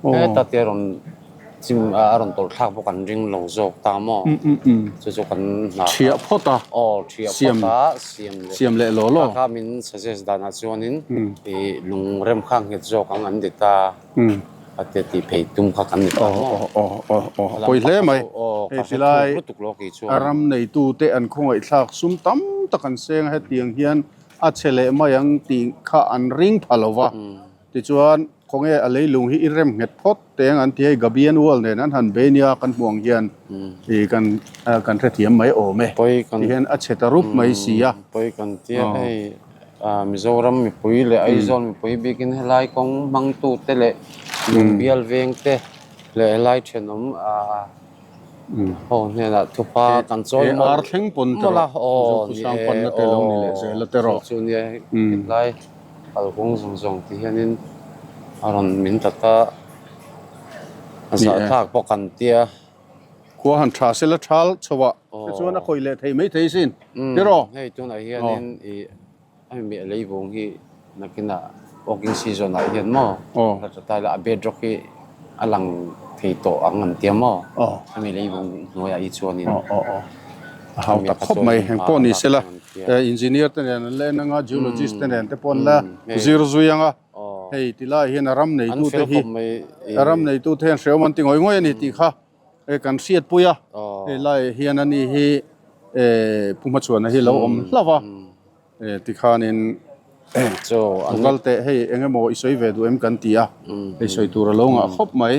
Heta te a rawn chim a a rawn tawlh thlak pawh kan ring lo zawk ta maw? Chu chu kan hna Thiah phawt a. Aw thiah phawt a siam leh. Siam leh law law. Kha kha min suggest danah chuanin ih lung rem kha nghet zawk ang an ti ta. A te tih phei tum kha kan ni ta maw? Aw aw aw aw pawi hle mai. Aw ka hre thuk lutuk lo kei chuan. A ram neitu te an khawngaihthlak sum tam tak an seng a hetiang hian a chhe leh mai ang tih kha an ring pha lo va. Tichuan, khawnge a leilung hi i rem nghet phawt teng an ti hei, Gabian Wall nen an han bei nia kan hmuh ang hian ih kan kan hrethiam mai awm e ti hian a chhe ta rup mai si a. Pawi kan tia hei Mizoram mipui leh Aizawl mipui bikin helai kawng hmangtute leh Lungbial vengte leh helai thenawm. Ho hnenah thupa kan chawi mawlh Ar thleng pawn te mawlh a, rawh, aw ni Zokhawsang e, panna te lo ni leh aw zel a te rawh. chu chu nia hetlai kalkawng zawng zawng ti hianin a rawn min tat a, a Ni e. zahthlak pawh kan tia. Khua han tha sela thal chho ah te chuan a khawih leh thei mai thei sin ti rawh. Hei tunah hianin i Hemi mi a leivung hi nakinah walking season ah hian maw la tha ta ila a bedrock hi a lang thei tawh ang an tia maw hemi leivung hnuaiah hi chuanin A hau tak khawp mai eng pawh ni sela engineer te nen an la en anga geologist te nen te pawh an la zir zui anga hei tilai hian a ram neitu te hi a ram neitu te hian hreawm an ti ngawih ngawih a ni tih kha Hei kan hriatpui a, hei laiah hian ani hi Pu Hmachhuana hi lo awm hlauh a, tikhanin thu kal teh hei eng emaw i sawi ve duh em kan ti a, hei sawi tur a lo ngah khawp mai.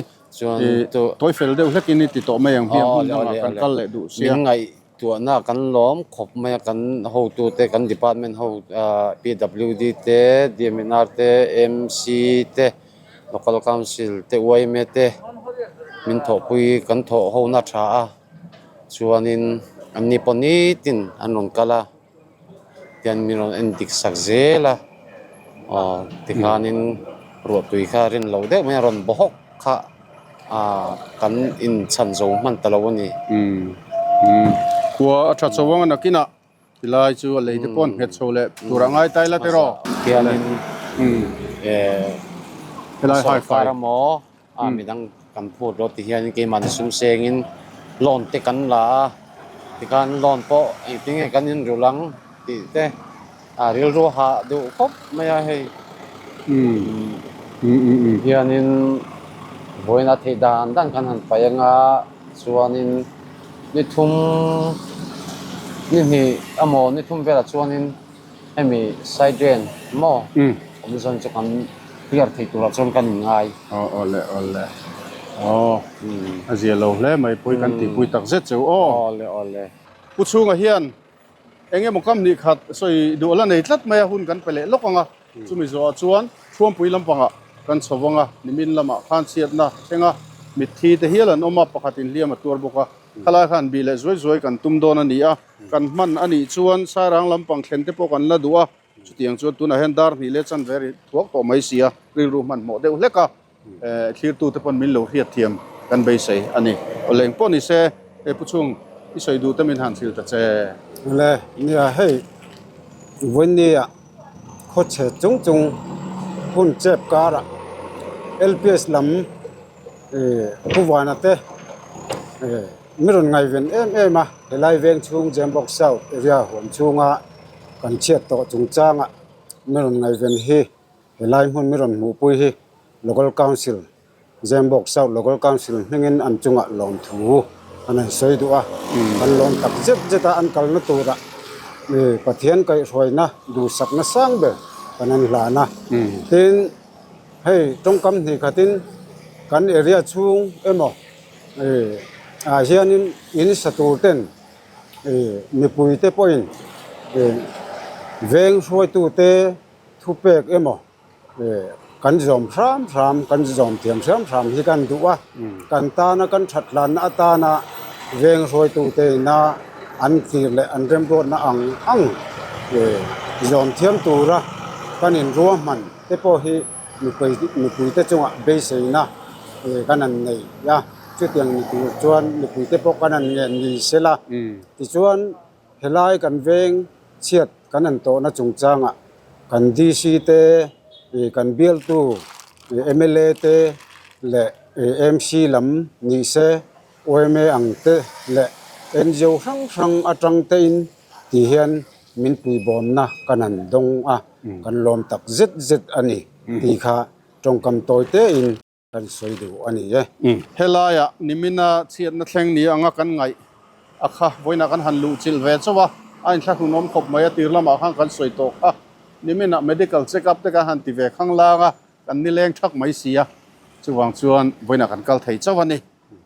Tawi fel deuh hlekin i ti tawh mai ang hmiang hmun dangah kan kal leh duh sia. Min ngaihtuahna kan lawm khawp mai a, kan hotute kan department ho PWD te, DMNR te, MC te, Local Council te yma te min thawhpui kan thawh ho na tha a chuanin an ni pawh nitin an rawn kal a tian min rawn en dik sak zel a aw tikhanin ruahtui kha rin loh deuh mai a rawn baw hawk kha ah kan inchhan zo hman ta lo a ni. Umm khua a tha chho ang a nakinah. Tilai chu a lei te pawh an nghet chho leh tur a ngai tai la tiraw? Khianin Helai hi sorkar emaw a midang kan phut lo ti hianin keimahni sum sengin loan te kan la a, tikhan loan pawh engtin nge kan inrulh ang tih te a rilru hah duh khawp mai a hei. Hianin vawiin a theih dan dan kan han paih anga chuanin Ni thum ni hnih emaw ni thum velah chuanin hemi side drain maw awm zawn chu kan clear thei turah chuan kan inngai. Aw awle awle aw a zia lo hle mai pawh kan tihpui tak zet cheu aw. Awle awle. Pu chhunga hian Eng emaw kam nih khat sawi duh la nei tlat mai a, hun kan pe leh lawk ang a, chumi zawhah chuan Thuampui lampangah kan chho vang a, nimin lamah khan chhiatna thleng a, mitthi te hial an awm a, pakhatin hliam a tuar bawk a, khalai khan bih leh zuai zuai kan tum dawn a ni a, kan hman a nih chuan Sairang lampang thlen te pawh kan la duh a, chutiang chuan tunah hian dar hnih leh chanve ri thuak tawh mai si a, rilru hmanhmawh deuh hlek a. Thlirtute pawn min lo hriat thiam kan beisei a ni. Awle eng pawh ni se, hei Pu Chhung, i sawi duh te min han hrilh ta che. Awle, nia hei Vawinia khawchhe chung chung hun chep karah LPS lam Pu Vana te mi rawn ngaihven em em a, helai veng chhung Jambok South area huam chhunga kan chhiat tawh chungchangah mi rawn ngaihven hi Helai hmun mi rawn hmuhpui hi Local Council, Zembawk South Local Council hmingin an chungah lawmthu an han sawi duh a, an lawm tak zet zet a, an kalna turah Pathian kaihhruaina duhsakna sang ber kan han hlan a. Tin, hei tawngkam hnih khatin kan area chhung emaw ah hianin in sa tur ten mipuite pawhin veng hruaitute Thupek emaw kan zawm hram hram, kan zawm thiam hram hram hi kan duh a, kan tana kan that hlanna atana veng hruaitute ina an thlir leh an remruatna ang ang zawm thiam tura kan inruahman te pawh hi mipui mipuite chungah beiseina kan han nei a, chutiang ni tur chuan mipuite pawh kan han ngen ni sela tichuan helai kan veng chhiat Kan han tawhna chungchangah kan DC te, kan bialtu mla te leh MC lam ni se yma ang te leh ngo hrang hrang atang tein ti hian min puibawmna kan han dawng a, kan lawm tak zet zet a ni tih kha tawngkam tawi tein Kan sawi duh a ni e. Helaiah nimina chhiatna thleng ni anga kan ngaih a kha vawiinah kan han luh chilh ve chauh a, a inthlahrunawm khawp mai a tir lamah khan kan sawi tawh kha. Niminah medical check up te kan han ti ve khang lang a, kan nileng thak mai si a, chuvang chuan vawiinah kan kal thei chauh a ni.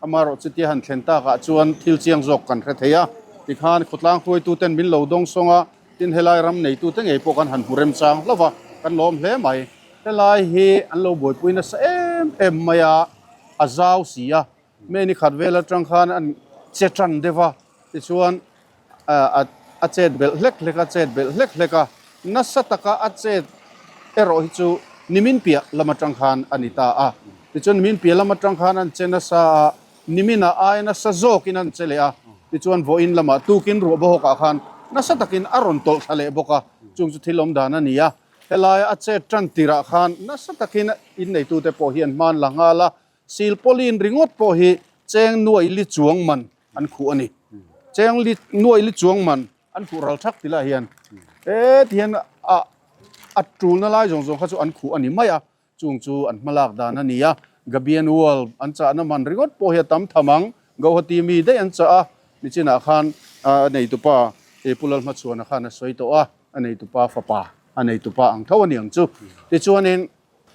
Amaherawh chutia han thlen takah chuan thil chiang zawk kan hre thei a, tikhan khawtlang hruaituten min lo dawng sawng a, tin helai ram neitute ngei pawh kan han hmu remchang hlauh a, kan lawm hle mai. Helai hi an lo buaipui nasa em em mai a, a zau si a, May ni khat vel atang khan an che tan deuh a, tichuan a a chet belh hlek hlek a, chet belh hlek hlek a, nasa taka a chet erawh hi chu nimin piah lam atang khan a ni ta a. Tichuan nimin piah lam atang khan an che nasa a, niminah aia nasa zawkin an che leh a, tichuan vawiin lamah tukin ruah bawhawkah khan nasa takin a rawn tawlh thla leh bawk a, chung chu thil awm dan a ni a. Helaia a chet tan tirah khan nasa takin inneitute pawh hi an hman la nghal a, Silpauline ringawt pawh hi cheng nuai li chuang man an khuh a ni. Cheng li nuai li chuang man an khuh ral thak ti lai hian he ti hian a a tulna lai zawng zawng kha chu an khuh a ni mai a, chung chu an hmalak dan a ni a. Gabian Wall an chahna man ringawt pawh hi a tam tham ang, Gauhati mi daih an chah a, nichinah khan a neitupa Pu Lalhmachhuana khan a sawi tawh a, a neitupa fapa a neitupa ang tho a ni ang chu. Tichuanin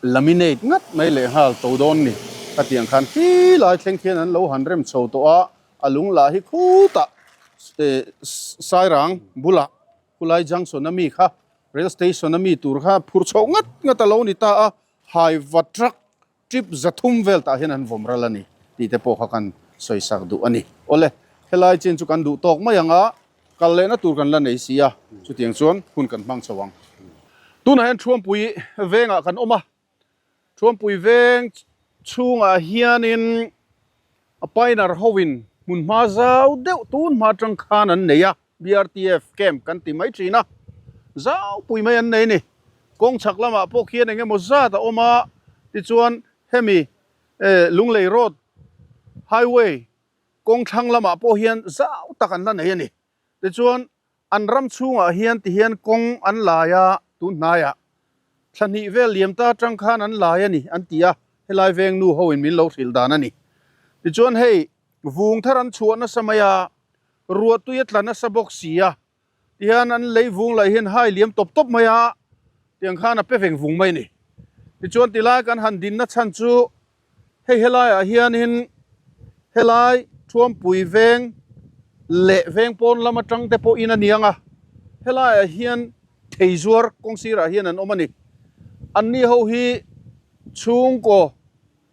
Laminate ngat mai leh nghal to dawn ni. Ka tih ang khan khi lai thleng khian an lo han rem chho tawh a, a lung lah hi khutah Sairang bulah khulai junction a mi kha rail station a mi tur kha phur chhoh ngat ngat a lo ni ta a, haiva truck trip 300 vel tah hian an vawm ral a ni tih te pawh kha kan sawi sak duh a ni. Awle, helai chin chu kan duh tawk mai ang a, Kal lehna tur kan la nei si a, chutiang chuan hun kan hmang chho ang. Tunah hian Thuampui vengah kan awm a, Thuampui veng chhungah hianin a pioneer hoin hmunhma zau deuh tun hma atang khan an nei a, BRTF camp kan ti mai thin a, zau pui mai an nei a ni. Kawng chhak lamah pawh khian eng emaw zat a awm a, tichuan hemi Lunglei Road Highway Kawng thlang lamah pawh hian zau tak an la nei a ni. Tichuan, an ram chhungah hian ti hian kawng an lai a, tun hnaiah thla hnih vel liam ta atang khan an lai a ni an ti a, helai veng nu hoin min lo hrilh dan a ni. Tichuan hei, vung thar an chhuah nasa mai a, ruahtui a tla nasa bawk si a, tihian an lei vung lah hian hai liam tawp tawp mai a, tiang khan a pe veng vung mai a ni. Tichuan tilai kan han dinna chhan chu hei helaiah hianin helai Thuampui veng leh veng pawn lam atang te pawhin a niang a, helaiah hian thei zuar kawng sirah hian an awm a ni. Anni ho hi chhungkaw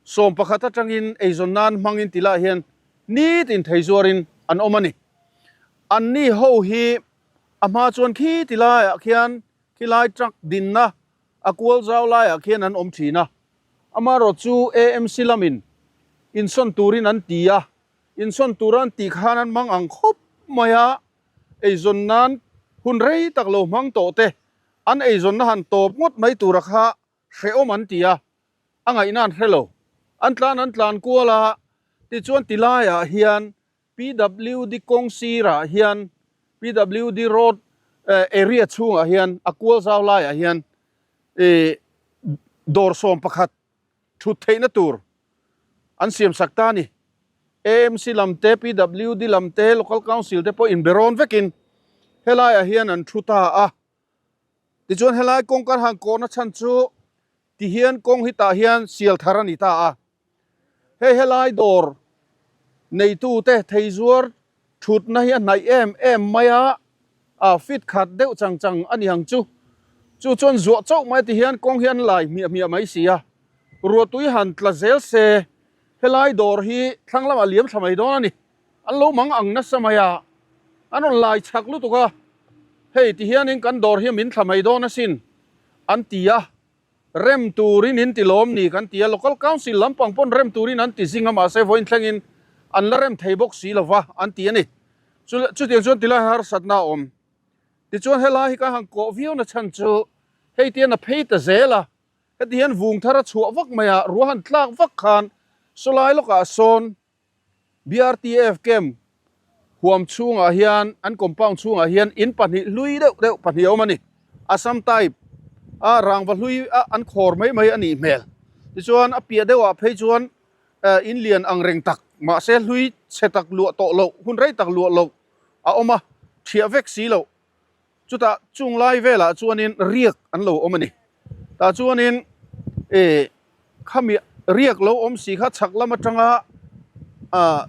11 atangin eizawn nan hmangin tilaiah hian nitin thei zuarin an awm a ni. Anni ho hi a hma chuan khi ti laiah khian khilai truck dinna a kual zau laiah khian an awm thin a. Amaherawh chu AMC lamin insawn turin an ti a, insawn tura an tih khan an hmang ang khawp mai a, eizawn nan hun rei tak lo hmang tawh te an eizawnna han tawp ngawt mai tura kha hrehawm an ti a, a ngaihna an hre lo. An tlan an tlan kual a, tichuan ti laiah hian PWD kawng sirah hian PWD road area chhungah hian a kual zau laiah hian ih dawr 11 thut theihna tur an siam sak ta a ni. AMC lam te, PWD lam te, Local Council te pawh inberawn vekin helaiah hian an thu ta a. Tichuan helai kawng kan han kawhna chhan chu tihian kawng hi tah hian sial thar a ni ta a. Hei helai dawr neitute thei zuar thutna hi a hnaih em em mai a, a fit khat deuh chang chang a ni ang chu. Chu chuan zuah chauh mai ti hian kawng hi an lai hmiah hmiah mai si a, ruahtui han tla zel se helai dawr hi thlang lamah liam thla mai dawn a ni. An lo mang ang nasa mai a, an rawn lai chak lutuk a, hei ti hianin kan dawr hi min thla mai dawn asin an ti a. Rem turin in ti lawm ni kan ti a, Local Council lampang pawn rem turin an ti zing a, mahse vawiin thlengin an la rem thei bawk si lova an ti a ni. Chu chutiang chuan tilai harsatna a awm. Tichuan helai hi kan han kawh viau na chhan chu hei tian a phei ta zel a, heti hian vung thar a chhuah vak mai a, ruah han tlak vak khan sawlai lawkah sawn BRTF camp huam chhungah hian an compound chhungah hian in pahnih hlui deuh deuh pahnih a awm a ni. Assam type a rangva hlui a an khawr mai mai a nih hmel. Tichuan a piah deuhah phei chuan in lian ang reng tak mahse hlui chhe tak luah tawh loh hun rei tak luah loh a awm a, thiah vek si loh. Chutah chung lai velah chuanin riak an lo awm a ni. Tah chuanin eh khami riak lo awm si kha chhak lam atanga ah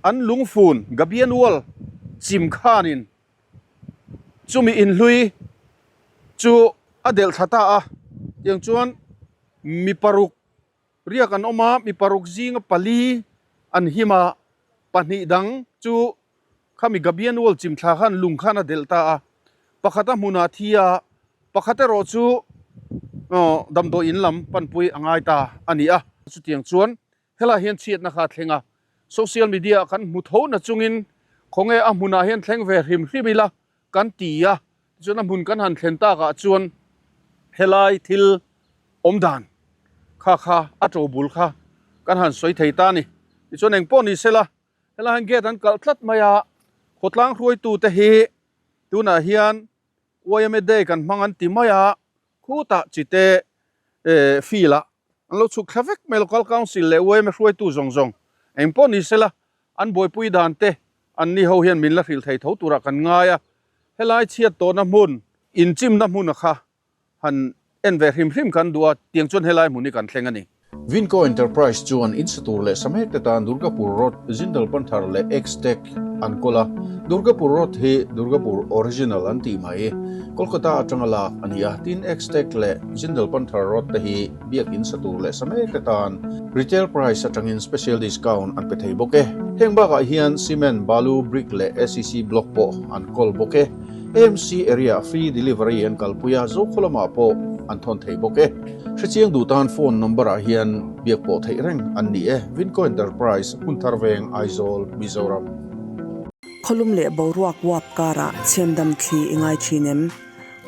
an lungfun Gabian wall chim khanin chumi inhlui chu a delh thla ta a. Tiang chuan mi paruk riak an awm a, mi paruk zinga pali an him a. Pahnih dang chu khami Gabian Wall chim thla khan lung khan a delh ta a, pakhat a hmunah thi a, pakhat erawh chu damdawi in lam panpui a ngai ta a ni a. Chutiang chuan helaiah hian chhiatna kha a thleng a, social media ah kan hmu tho na chungin khawnge a hmunah hian thleng ve hrim hrim ila kan ti a, tichuan a hmun kan han thlen takah chuan helai thil awm dan kha kha a to bul kha kan han sawi thei ta a ni. Tichuan engpawh ni sela helai hian gate an kalh tlat mai a, khawtlang hruaitute hi tunah hian yma day kan hmang an ti mai a, khutah chite field ah an lo chhuk thla vek mai local council leh yma hruaitu zawng zawng engpawh ni sela an buaipui dan te an ni ho hian min la hrilh thei tho turah kan ngai a, helai chhiat tawhna hmun inchimna hmuna kha han en ve hrim hrim kan duh a, tiang chuan helai hmun hi kan thleng a ni. Vinco Enterprise chuan in sa tur leh sa mek te tan Durgapur Road, Jindal Panthar leh X-Tech an kawl a, Durgapur Road hi Durgapur Original an tih mai. Kolkata atanga lak a ni a, tin X-Tech leh Jindal Panthar Road te hi biakin sa tur leh sa mek te tan retail price atangin special discount an pe thei bawk e. Heng bakah hian cement, balu, brick leh ACC block pawh an kawl bawk e. AMC area free delivery an kalpui a, Zokhaw lamah pawh an thawn thei bawk e. Hrechiang duh tan phone number ah hian biak pawh theih reng an ni e. Vinco Enterprise, Hmunthar Veng, Aizawl, Mizoram. Khawlum leh boruak uap karah chhemdam thli i ngai thin em?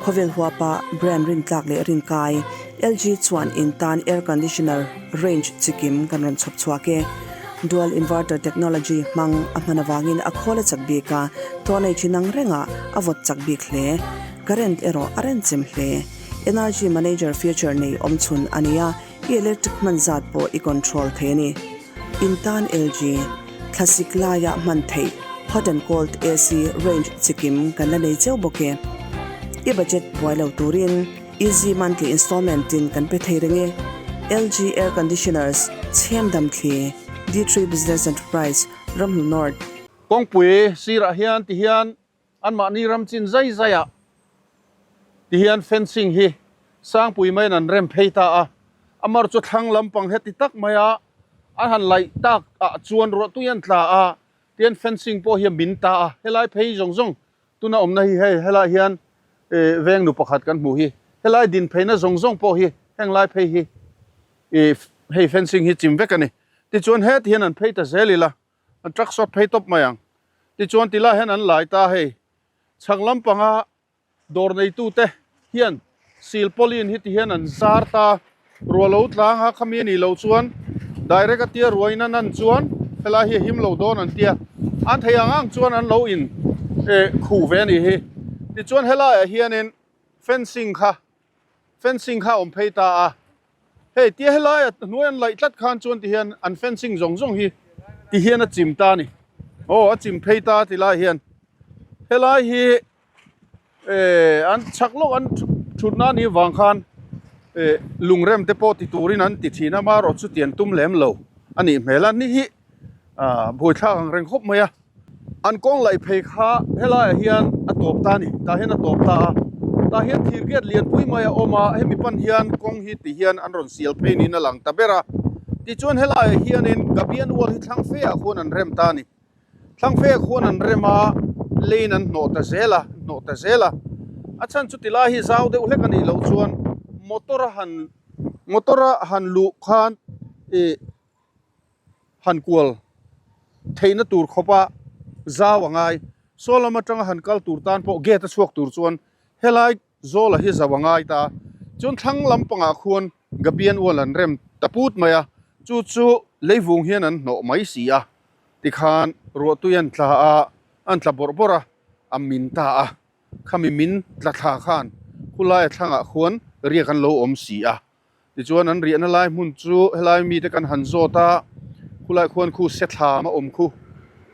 Khawvel huapa brand rintlak leh rinkai, LG chuan in tan air conditioner range chikim kan rawn chhawp chhuak e. Dual inverter technology hmang a hman avangin a khawl a chak bik a, tawhnei chin ang rengah a vawt chak bik hle. Current erawh a renchem hle. Energy manager feature nei awmchhun a ni a, i electric hman zat pawh i control thei a ni. In tan LG, thlasik laia hman theih hot and cold AC range chikim kan la nei cheu bawk e. I budget buai lo turin easy monthly installment in kan pe thei reng e. LG Air Conditioners, Chhem Damthli, D3 Business Enterprise, Ramhnu North. Kawngpui sirah hian tihian anmahni ram chin zai zaiah tihian fencing hi sangpui maiin an rem phei ta a, a mar chu thlang lampang heti tak maia an han laih tak ah chuan ruahtui an tla a, tihian fencing pawh hi a min ta a, helai phei zawng zawng Tuna awmna hi hei helai hian ih veng nu pakhat kan hmuh hi helai din pheina zawng zawng pawh hi heng lai phei hi ih hei fencing hi chim vek a ni. Tichuan heti hian an phei ta zel ila an truck sawt phei tawp mai ang. Tichuan tilai hian an lai ta hei chhak lampanga dawr neitute hian silpauline hi ti hian an zar ta ruah lo tlang a khami a nih loh chuan direct a tia ruain a nan chuan helai hi a him lo dawn an tia an thei ang ang chuan an lo in eh khuh ve a nih hi tichuan helai ah hianin fencing kha fencing kha a awm phei ta a hei tia helai a hnuai an laih tlat khan chuan ti hian an fencing zawng zawng hi ti hian a chim ta a ni aw a chim phei ta ti lai hian helai hi. Eh an chhak lawk an thutna anih vang khan eh lungrem te pawh ti turin an ti thin a marawh chu tian tum lem lo a nih hmel a ni hi ah buaithlak ang reng khawp mai a an kawng laih phei kha helaiah hian a tawp ta a ni tah hian a tawp ta a tah hian thir gate lianpui mai a awm a hemi pan hian kawng hi ti hian an rawn sial phei niin a lang ta ber a tichuan helaiah hianin Gabian wall hi thlang fe ah khuan an rem ta a ni. Thlangfek huan an rem a, lane an hnawh ta zel a, hnawh ta zel a. A chhan chu tilai hi zau deuh hlek a nih loh chuan motor a han motor a han luh khan ih han kual theihna tur khawpa zau a ngai. Saw lam atanga han kal tur tan pawh gate a chhuak tur chuan helai Zawla hi zau a ngai ta. Chuan thlang lampangah khuan Gabian ual an rem ta put mai a, chu chu leivung hian an hnawh mai si a. Tikhan ruahtui an tla a, an tla bawrh bawrh a, a min ta a. Khami min tla thla khan khulaia thlangah khuan riak an lo awm si a. Tichuan an riahna lai hmun chu helai mite kan han zawt a, khulai khuan khu sethlam a awm khu,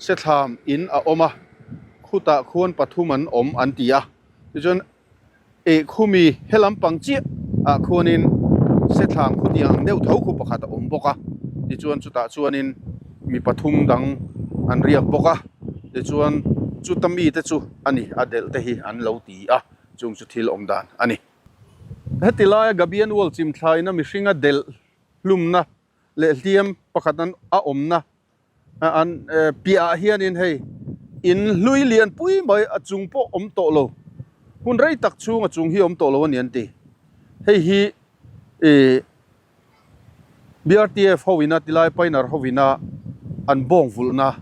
sethlam in a awm a, khutah khuan pathum an awm an ti a. Tichuan eh khumi he lampang chiah ah khuanin sethlam khu tiang ang deuh tho khu pakhat a awm bawk a, tichuan chutah chuanin mi pathum dang an riak bawk a, tichuan chuta mite chu a ni a delh te hi an lo ti a, chung chu thil awm dan a ni. Heti laia Gabian Wall chimthlaina mihringa delh hlumna leh hliam pakhat an a awmna. An piahah hianin hei in hlui lian pui mai a chung pawh awm tawh lo, hun rei tak chhung a chung hi awm tawh lo a ni an ti. Hei hi ih BRTF ho ina tilai painer ho ina an bawng vulhna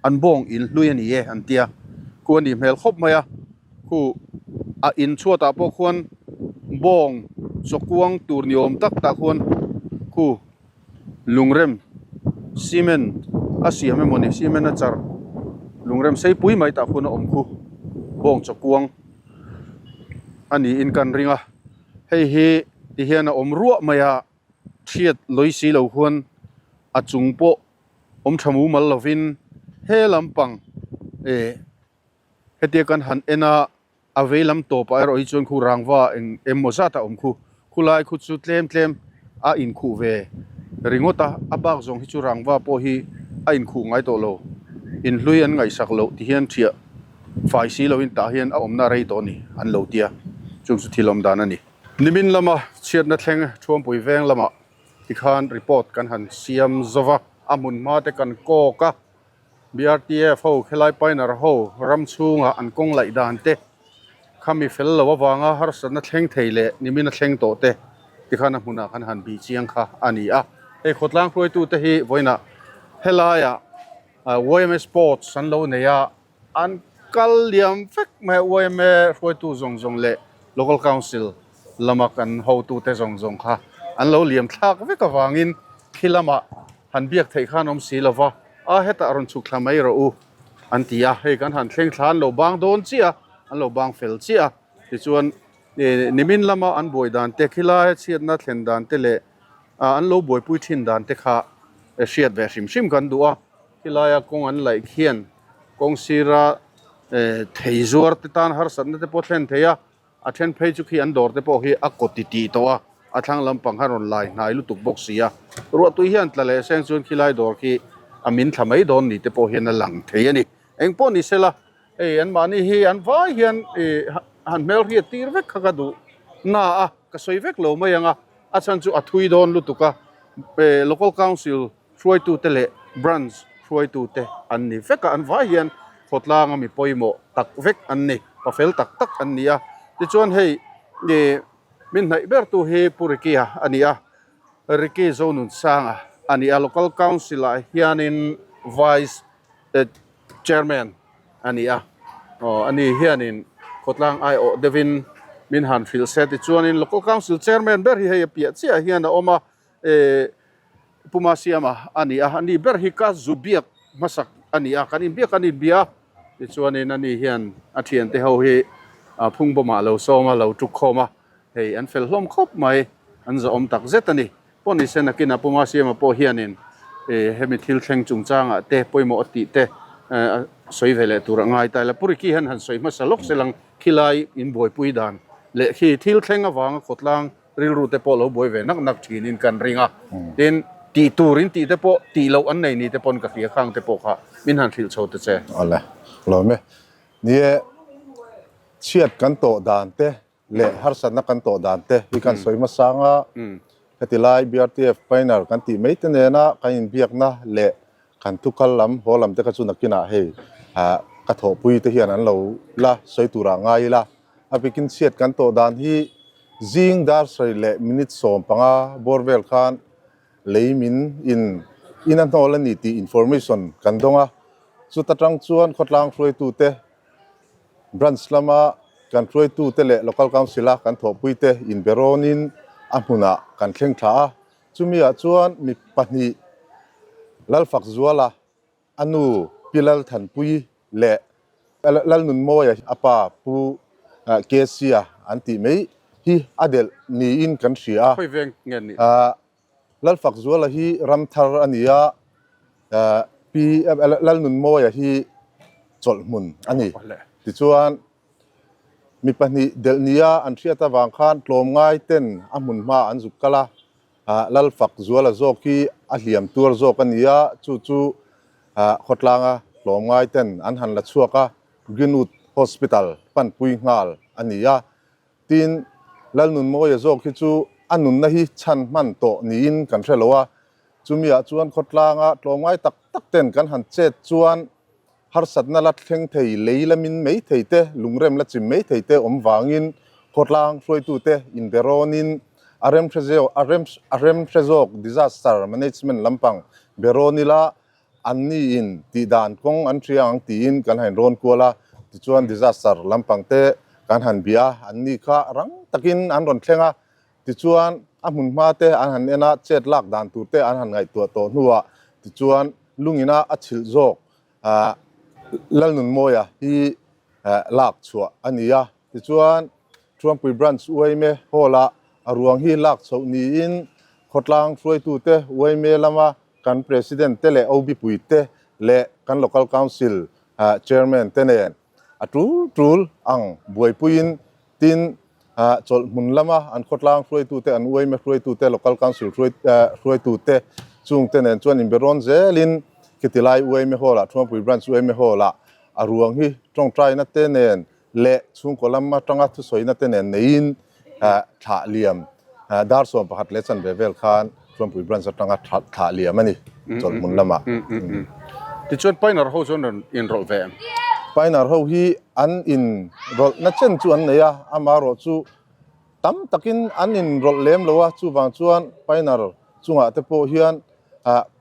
an bawng in hlui a ni e an tia. Khu a nih hmel khawp mai a, khu a in chhuatah pawh khuan bawng chawkuang tur ni awm tak tah khuan khu Lungrem cement a siam emaw ni cement a char lungrem sei pui mai tah khuan a awm khu bawng chawkuang a niin kan ring a hei hi ti hian a awm ruah mai a thiat lawi si lo khuan a chung pawh awm tha mumal lovin he lampang eh hetia kan han en a. A vei lam tawpah erawh hi chuan khu rangva eng emaw zat a awm khu. Khulai khu chu tlem tlem a inkhuh ve ringawt a, a bak zawng hi chu rangva pawh hi a inkhuh ngai tawh lo. Inhlui an ngaihsak loh ti hian ṭhiah fai si loin tah hian a awmna rei tawh a ni an lo tia, chung chu thil awm dan a ni. Nimin lama chhiatna thleng Thuampui veng lamah tikhan report kan han siam zova, a hmun hma te kan kawk a. BRTF ho khelai painer ho ram chhunga an kawng laih dan te khami fel lo avanga harsatna thleng thei leh nimin a thleng tawh te tikhan a hmunah khan han bih chiang kha a ni a. Hei khawtlang hruaitute hi vawiinah helaiah yma Sports an lo nei a, an kal liam vek mai a yma hruaitu zawng zawng leh Local Council lama kan hotute zawng zawng kha an lo liam thlak vek avangin khi lamah han biak theih khan awm si lova, a hetah rawn chhuk thla mai rawh u an ti a, hei kan han thleng thla an lo bang dawn chiah a, an lo bang fel chiah a, tichuan nimin lama an buai dan te khilai chhiatna thlen dan te leh an lo buaipui thin dan te kha hriat ve hrim hrim kan duh a, khilaia kawng an laih khian kawng sira thei zuar te tan harsatna te pawh thlen thei a. A then phei chu khi an dawr te pawh hi a kaw ti tih tawh a, a thlang lampang kha rawn lai hnai lutuk bawk si a. Ruahtui hian tla leh seng chuan khilai dawr khi a min thla mai dawn ni te pawh hian a lang thei a ni. Eng pawh ni sela, hei anmahni hi an vai hian ih han hmelhriat tir vek kha ka duh na a, ka sawi vek lo mai ang a, a chhan chu a thui dawn lutuk a, Local Council Hruaitute leh Branch hruaitute an ni vek a, an vai hian khawtlanga mi pawimawh tak vek an ni, pafel tak tak an ni a. Tichuan hei ih min hnaih bertu hi Pu Ricky-a a ni a, Ricky Zonunsanga a ni a, Local Council-ah hianin Vice Chairman a ni a, aw ani hianin khawtlang aiawh deuhin min han hrilh se. Tichuanin Local Council Chairman ber hi hei a piah chiah hian a awm a, eh Puma Siama a ni a, ani ber hi ka zu biak hmasak a ni a, kan inbiak kan inbia a, tichuanin ani hian a thiante ho hi phungbawmah a lo sawm a, lo tuk khawm a, hei an fel hlawm khawp mai, an zawhawm tak zet a ni. Pawh ni se nakinah Puma Siama pawh hianin hemi thil thleng chungchangah te pawimawh a tih te a sawi ve leh tur a ngai ta ila. Pu Ricky hian han sawi hmasa lawk se lang khilai inbuaipui dan leh khi thil thleng avanga khawtlang rilru te pawh lo buai ve nak nak thin in kan ring a, tin tih tur in tih te pawh tih loh an nei ni te pawn ka hria khang te pawh kha min han hrilh chho ta che. Awle, lawm e. Ni e, chhiat kan tawh dan te leh harsatna kan tawh dan te hi kan sawi hmasang a, heti lai BRTF Pioneer kan tih mai te nena kan inbiakna leh kan thukal lam haw lam te kha chu nakinah hei ka thawhpui te hian an lo la sawi turah ngai ila, a bikin chhiat kan tawh dan hi Zing dar sarih leh minute 15 bawr vel khan lei min in in a hnawl a ni tih information kan dawng a, chuta tang chuan khawtlang hruaitute, branch lama kan hruaitute leh local council a kan thawhpuite inberawnin a hmunah kan thleng thla a, chumi ah chuan mi pahnih Lalfakzuala, A nu Pi Lalthanpuii leh Lalnunmawia a pa Pu Kesia an tih mai hi a delh niin kan hria a. Khawi veng nge ni? Lalfakzuala hi Ramthar a ni a, Pi Lalnunmawia hi Chawlhhmun a ni. Tichuan, mi pahnih delh nia an hriat avang khan tlawmngai ten a hmun hma an zuk kal a, Lalfakzuala zawk hi a hliam tuar zawk a ni a, chu chu khawtlanga tlawmngai ten an han la chhuak a, Greenwood Hospital panpui nghal a ni a. Tin, Lalnunmawia zawk hi chu a nunna hi chhan hman tawh niin kan hre lo a. Chumi ah chuan khawtlanga tlawmngai tak tak ten kan han chet chuan harsatna la thleng thei, lei la min mai thei te, lungrem la chim mai thei te awm vangin khawtlang hruaitute inberawnin a remhre zeu a rem a remhre zawk disaster management lampang berawn ila anni in tihdan kawng an hria ang tiin kan han rawn kual a, tichuan disaster lampang te kan han bia a, anni kha rang takin an rawn thleng a, tichuan a hmun hma te an han en a, chet lak dan tur te an han ngaihtuah tawh hnuah tichuan lungina a chhilh zawk Lalnunmawia hi lak chhuah a ni a, tichuan Thuampui Branch Uaime Hall-ah a ruang hi lak chhoh niin khawtlang hruaitute Uaime lama kan President te leh OB pui te leh kan Local Council Chairman te nen a tul tul ang buaipuiin tin chawlh hmun lama an khawtlang hruaitute, an uaime hruaitute, Local Council hruaitute chungte nen chuan inberawn zelin khitilai uaime Hall-ah, Thuampui Branch uaime Hall-ah a ruang hi tawngtaina te nen leh chhungkaw lam atanga thusawina te nen neiin thlah liam dar 11 leh chanve vel khan Thuampui Branch atanga thlah liam a ni chawlh hmun lamah. Tichuan Pioneer ho chu an rawn inrawlh ve em? Pioneer ho hi an inrawlhna chen chu an nei a, amaherawh chu tam takin an inrawlh lem lo a, chuvang chuan Pioneer chungah te pawh hian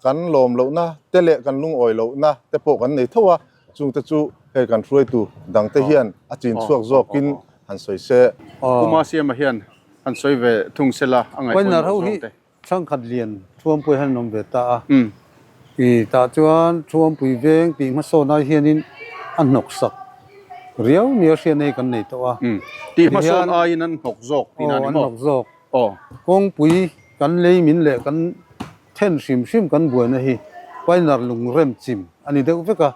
kan lawm lohna te leh kan lungawi lohna te pawh kan nei tho a, chungte chu hei kan hruaitu dangte hian a chin chhuak zawkin han sawi se. Pu Masiama hian han sawi ve thung se la a ngaih pawimawh zawk te. Thangkhat lian Thuampui hian an awm ve ta a, i tah chuan Thuampui veng tih hmasawn ai hianin a hnawk sak riau nia hriatna hi kan nei tawh a. Tih hmasawn aiin an hnawk zawk tihna a ni maw? Aw, an hnawk zawk. Kawngpui kan lei min leh kan then hrim hrim kan buaina hi Painar lungrem chim a ni deuh vek a,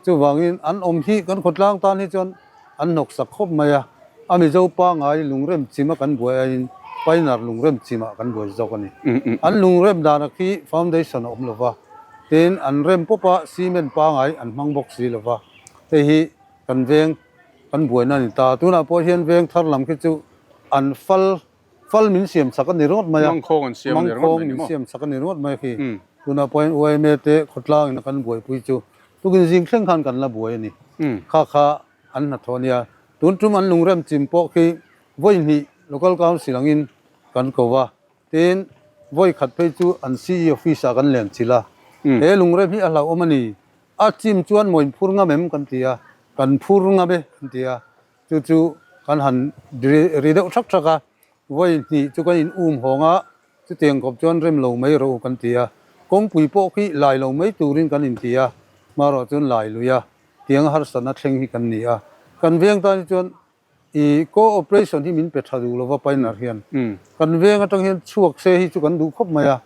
chuvangin an awm hi kan khawtlang tan hi chuan an hnawk sak khawp mai a, a Mizo pangai lungrem chima kan buai aiin Painar lungrem chimah kan buai zawk a ni. An lungrem dana khi foundation a awm lo va, tin an rem pawp a cement pangai an hmang bawk si lo va, hei hi kan veng kan buaina a ni ta. Tunah pawh hian veng thar lam khi chu an fal fal min siam chak a ni ringawt mai a, Mangkhawng an siam a ni ringawt mai ni mangkhawng min maw? siam chak a ni ringawt mai khi. Tunah pawh hian yma te khawtlangin a kan buaipui chu tukin zing thleng khan kan la buai a ni. Kha kha an hnathawh a nia. Tun tum an lungrem chim pawh khi vawi hnih Local Council angin kan ko va, tin vawi khat phei chu an CE office ah kan len chilh a. He lungrem hi a hlauhawm a ni. A chim chuan maw in phur ngam em kan ti a, kan phur ngam e an ti a. Chu chu kan han ri deuh thak thak a, vawi hnih chu kan in um hawng a, chutiang kawp chuan rem lo mai rawh u kan ti a, kawngpui pawh khi lai lo mai turin kan in ti a, hmarawh chuan lai lui a, tiang harsatna thleng hi kan ni a. Kan veng tan hi chuan i co-operation hi min pe tha duh lova Pioneer hian kan veng atang hian chhuak se hi chu kan duh khawp mai a,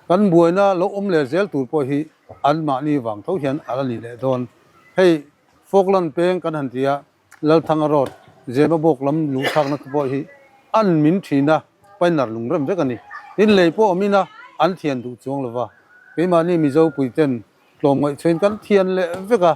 kan buaina lo awm leh zel tur pawh hi anmahni vang tho hian a la ni leh dawn. Hei Falkland peng kan han ti a, Lalthanga Road, Zemabawk lam luhthlakna te pawh hi an min thin a, Painar lungrem vek a ni. Tin, lei pawh awm ina an thian duh chuang lo va, keimahni Mizo puiten tlawmngaih chhuain kan thian leh vek a,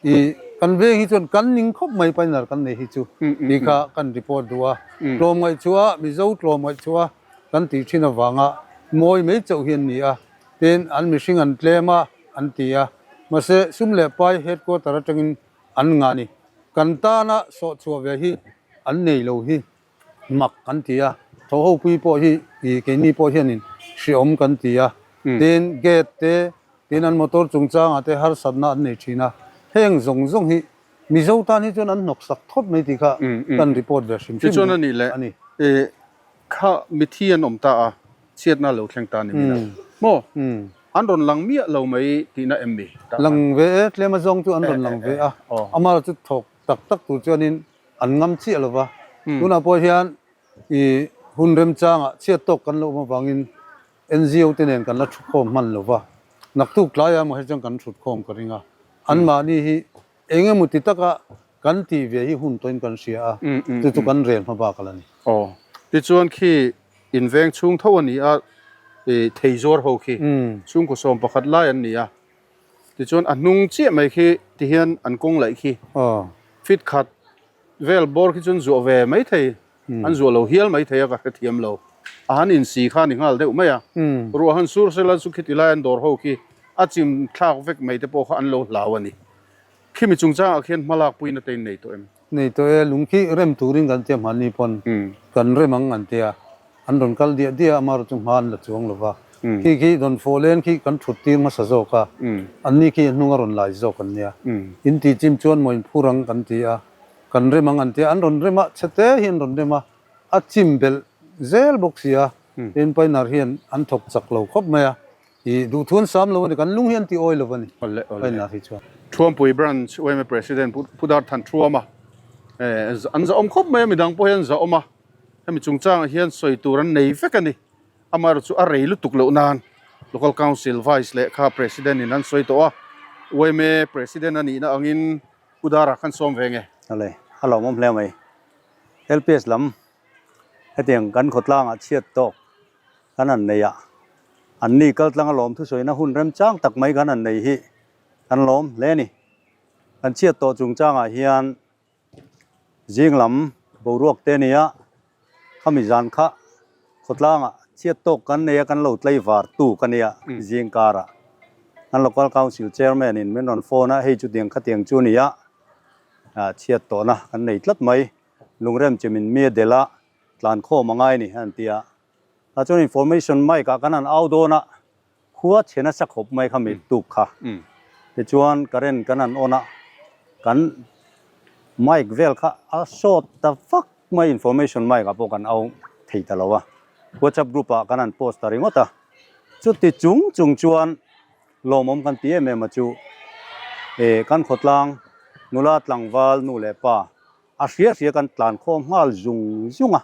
ih kan veng hi chuan kan ning khawp mai Painar kan nei hi chu tih kha kan report duh a, tlawmngaih chhuah a, Mizo tlawmngaih chhuah a kan tih thin avanga mawi mai chauh hi an ni a, tin an mihring an tlem a an ti a, mahse sum leh pai headquarter atangin an ngah ni. Kan tana sawh chhuah ve hi an nei lo hi mak kan ti a, thawhhopui pawh hi ih keini pawh hianin hreawm kan ti a, tin gate te tin an motor chungchangah te harsatna an nei thin a, heng zawng zawng hi Mizo tan hi chuan an hnawk sak thawt mai tih kha kan report ve hrim hrim Tichuan a nih leh a ni. Ih kha mithi an awm ta a, chhiatna lo thleng ta ni min a maw? An rawn lang miah lo mai tihna em mi? Lang ve e, tlem azawng chu an rawn lang ve a, amah chu thawk tak tak tur chuanin an ngam chiah lo va. Tunah pawh hian i hun remchangah chhiat tawk kan lo awm avangin NGO te nen kan la thutkhawm hman lo va, naktuk tlaiah emaw hi chuan kan thutkhawm ka ring a, anmahni hi Eng emaw ti taka kan tih ve hi hun tawhin kan hria a, chu chu kan rel hma bak a la ni. Aw, tichuan khi in veng chhung tho a ni a, i thei zuar ho khi chhungkaw 11 lai an ni a, tichuan a hnung chiah mai khi tihian an kawng laih khi fit khat vel bawr khi chuan zuah ve mai thei, an zuah lo hial mai thei a ka hrethiam lo. a han insi kha a ni nghal deuh mai a. Ruah han sur sela chu khiti lai an dawr ho khi a chim thlak vek mai te pawh kha an lo hlau a ni. Khimi chungchangah khian hma lakpuina te in nei tawh em? Nei tawh e, lung khi rem turin kan tia hmanni pawn kan rem ang an tia, an rawn kal diah diah a, amaherawh chu hma an la chuang lo va. Khi khi dawnfawh len khi kan thut tir hmasa zawk a, anni khi a hnung a rawn lai zawk an nia. In tih chim chuan maw in phur ang kan ti a, kan rem ang an tia, an rawn rem a, chhe te hi an rawn rem a, a chim belh zel bawk si a, tin Painar hian an thawk chak lo khawp mai a, I duhthu an sam lo a ni, kan lung hi an ti awi lo a ni, Paina hi chuan. Thuampui Branch yma President Pu Pu Darthan Thuama an zahawm khawp mai a, midang pawh hi an zahawm a, hemi chungchangah hian sawi tur an nei vek a ni. Amaherawhchu chu a rei lutuk loh nan Local Council Vice leh kha President in an sawi tawh a, yma President a nihna angin Pu Dara khan sawm ve nge? Awle, a lawmawm hle mai. LPS lam hetiang kan khawtlangah chhiat tawk kan han nei a, anni kaltlanga lawm thusawina hun remchang tak mai kan han nei hi kan lawm hle a ni. Kan chhiat tawh chungchangah hian zing lam boruak te a ni a, khami zan kha khawtlangah chhiat tawk kan nei a, kan lo tlaivar tu ka nia zing karah kan Local Council Chairman in min rawn phone a, hei chutiang khatiang chu a ni a, chhiat tawhna kan nei tlat mai, lungrem che min mi a delh a, tlankhawm a ngai a ni an ti a. Tah chuan information mic ah kan han au dawn a, khua chhe nasa khawp mai kha mi tuk kha. Tichuan current kan han on a, kan mic vel kha a sawt ta vak mai information mic ah pawh kan au thei ta lo a. WhatsApp group ah kan han post ta ringawt a. Chuti chung chung chuan lawmawm kan ti em em a chu e kan khawtlang nula tlangval nu leh pa A hria hria kan tlan khawm nghal zung zung a,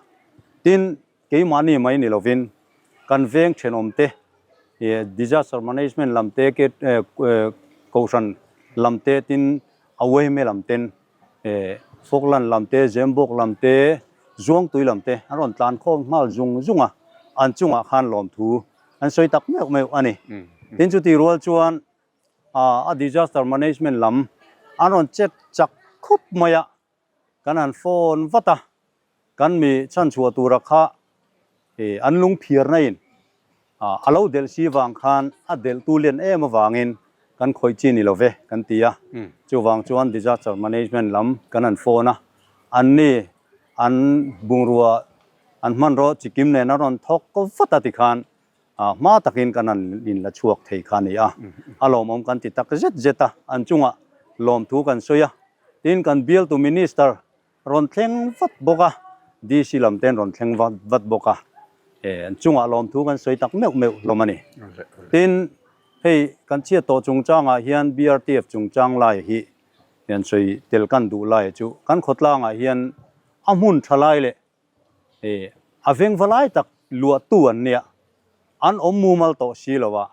tin keimahni mai ni lovin kan veng thenawm te, disaster management lam te, kohhran lam te tin a yma lam ten Falkland lam te, Zembawk lam te, Zuangtui lam te an rawn tlan khawm nghal zung zung a, an chungah khan lawmthu an sawi tak meuh meuh a ni. Tin chutih rual chuan a disaster management lam an rawn check chak khup mai a, kan han phone vat a, kan mi chhanchhuah tura kha an lung phiarna in a lo delh si vang khan a delh tu lian em avangin kan khawih chi ni lo ve kan ti a, chuvang chuan disaster management lam kan han phone a, anni an bungrua an hmanraw chikim nen an rawn thawk vat a tikhan A hma takin kan han in la chhuak thei kha a ni a, a lawmawm kan ti tak zet zet a, an chungah lawmthu kan sawi a, tin kan bialtu Minister rawn thleng vat bawk a, DC lam ten rawn thleng vat vat bawk a, an chungah lawmthu kan sawi tak meuh meuh hlawm a ni. Tin, hei kan chhiat tawh chungchangah hian BRTF chungchang lai hi an sawi tel kan duh lai chu kan khawtlangah hian a hmun tha lai leh E, a vengva lai tak luahtu an nia, an awm mumal tawh si lo a,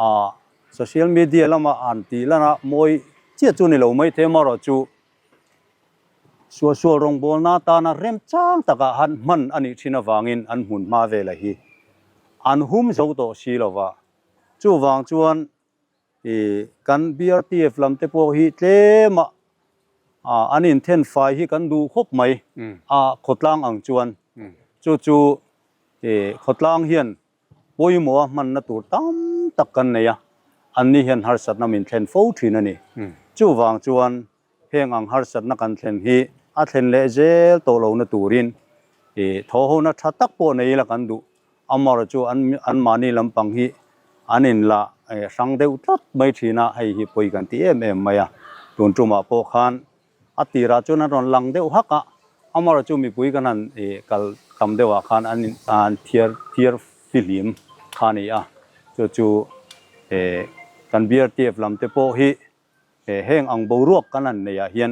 a social media lama an tih lan a mawi chiah chu ni lo mai thei amaherawh chu suahsual rawngbawlna atana remchang takah han hman a nih thin avangin an hmun hma vela hi an hum zo tawh si lo va, chuvang chuan I kan BRTF lam te pawh hi tlem a an inthen fai hi kan duh khawp mai a khawtlang ang chuan chu chu i khawtlang hian pawimawh a hmanna tur tam tak kan nei a, anni hian harsatna min thlen fo thin a ni. Chuvang chuan Heng ang harsatna kan thlen hi a thlen leh zel tawh lohna turin i thawhhona tha tak pawh nei ila kan duh. Amaherawh chu an anmahni lampang hi an inla hrang deuh tlat mai thin a, hei hi pawi kan ti em em mai a. Tun tumah pawh khan a tirah chuan an rawn lang deuh hak a, amaherawh chu mipui kan han kal tam deuhah khan an an thiar thiar fihlim kha a ni a, chu chu kan BRTF lam te pawh hi Heng ang boruak kan han neihah hian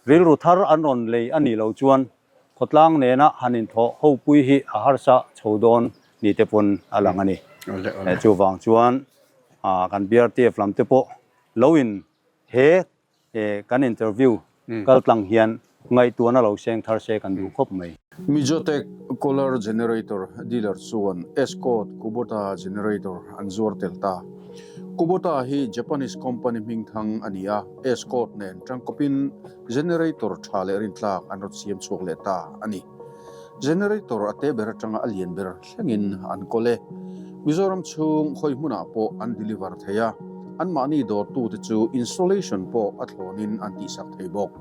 rilru thar an rawn lei a nih loh chuan khawtlang nena han inthawh hopui hi a harsa chho dawn ni te pawn a lang a ni. Chuvang chuan kan BRTF lam te pawh lo in he kan interview kaltlang hian ngaihtuahna lo seng thar se kan duh khawp mai. Mizotech Kohler Generator dealer chuan Escort Kubota Generator an zuar tel ta. Kubota hi Japanese company hmingthang a ni a, Escort nen tangkawpin generator tha leh rintlak an rawn siam chhuak leh ta a ni. Generator a te ber atanga a lian ber thlengin an kawl e. Mizoram chhung khawi hmunah pawh an deliver thei a, anmahni dawrtute chu installation pawh a thlawnin an tihsak thei bawk.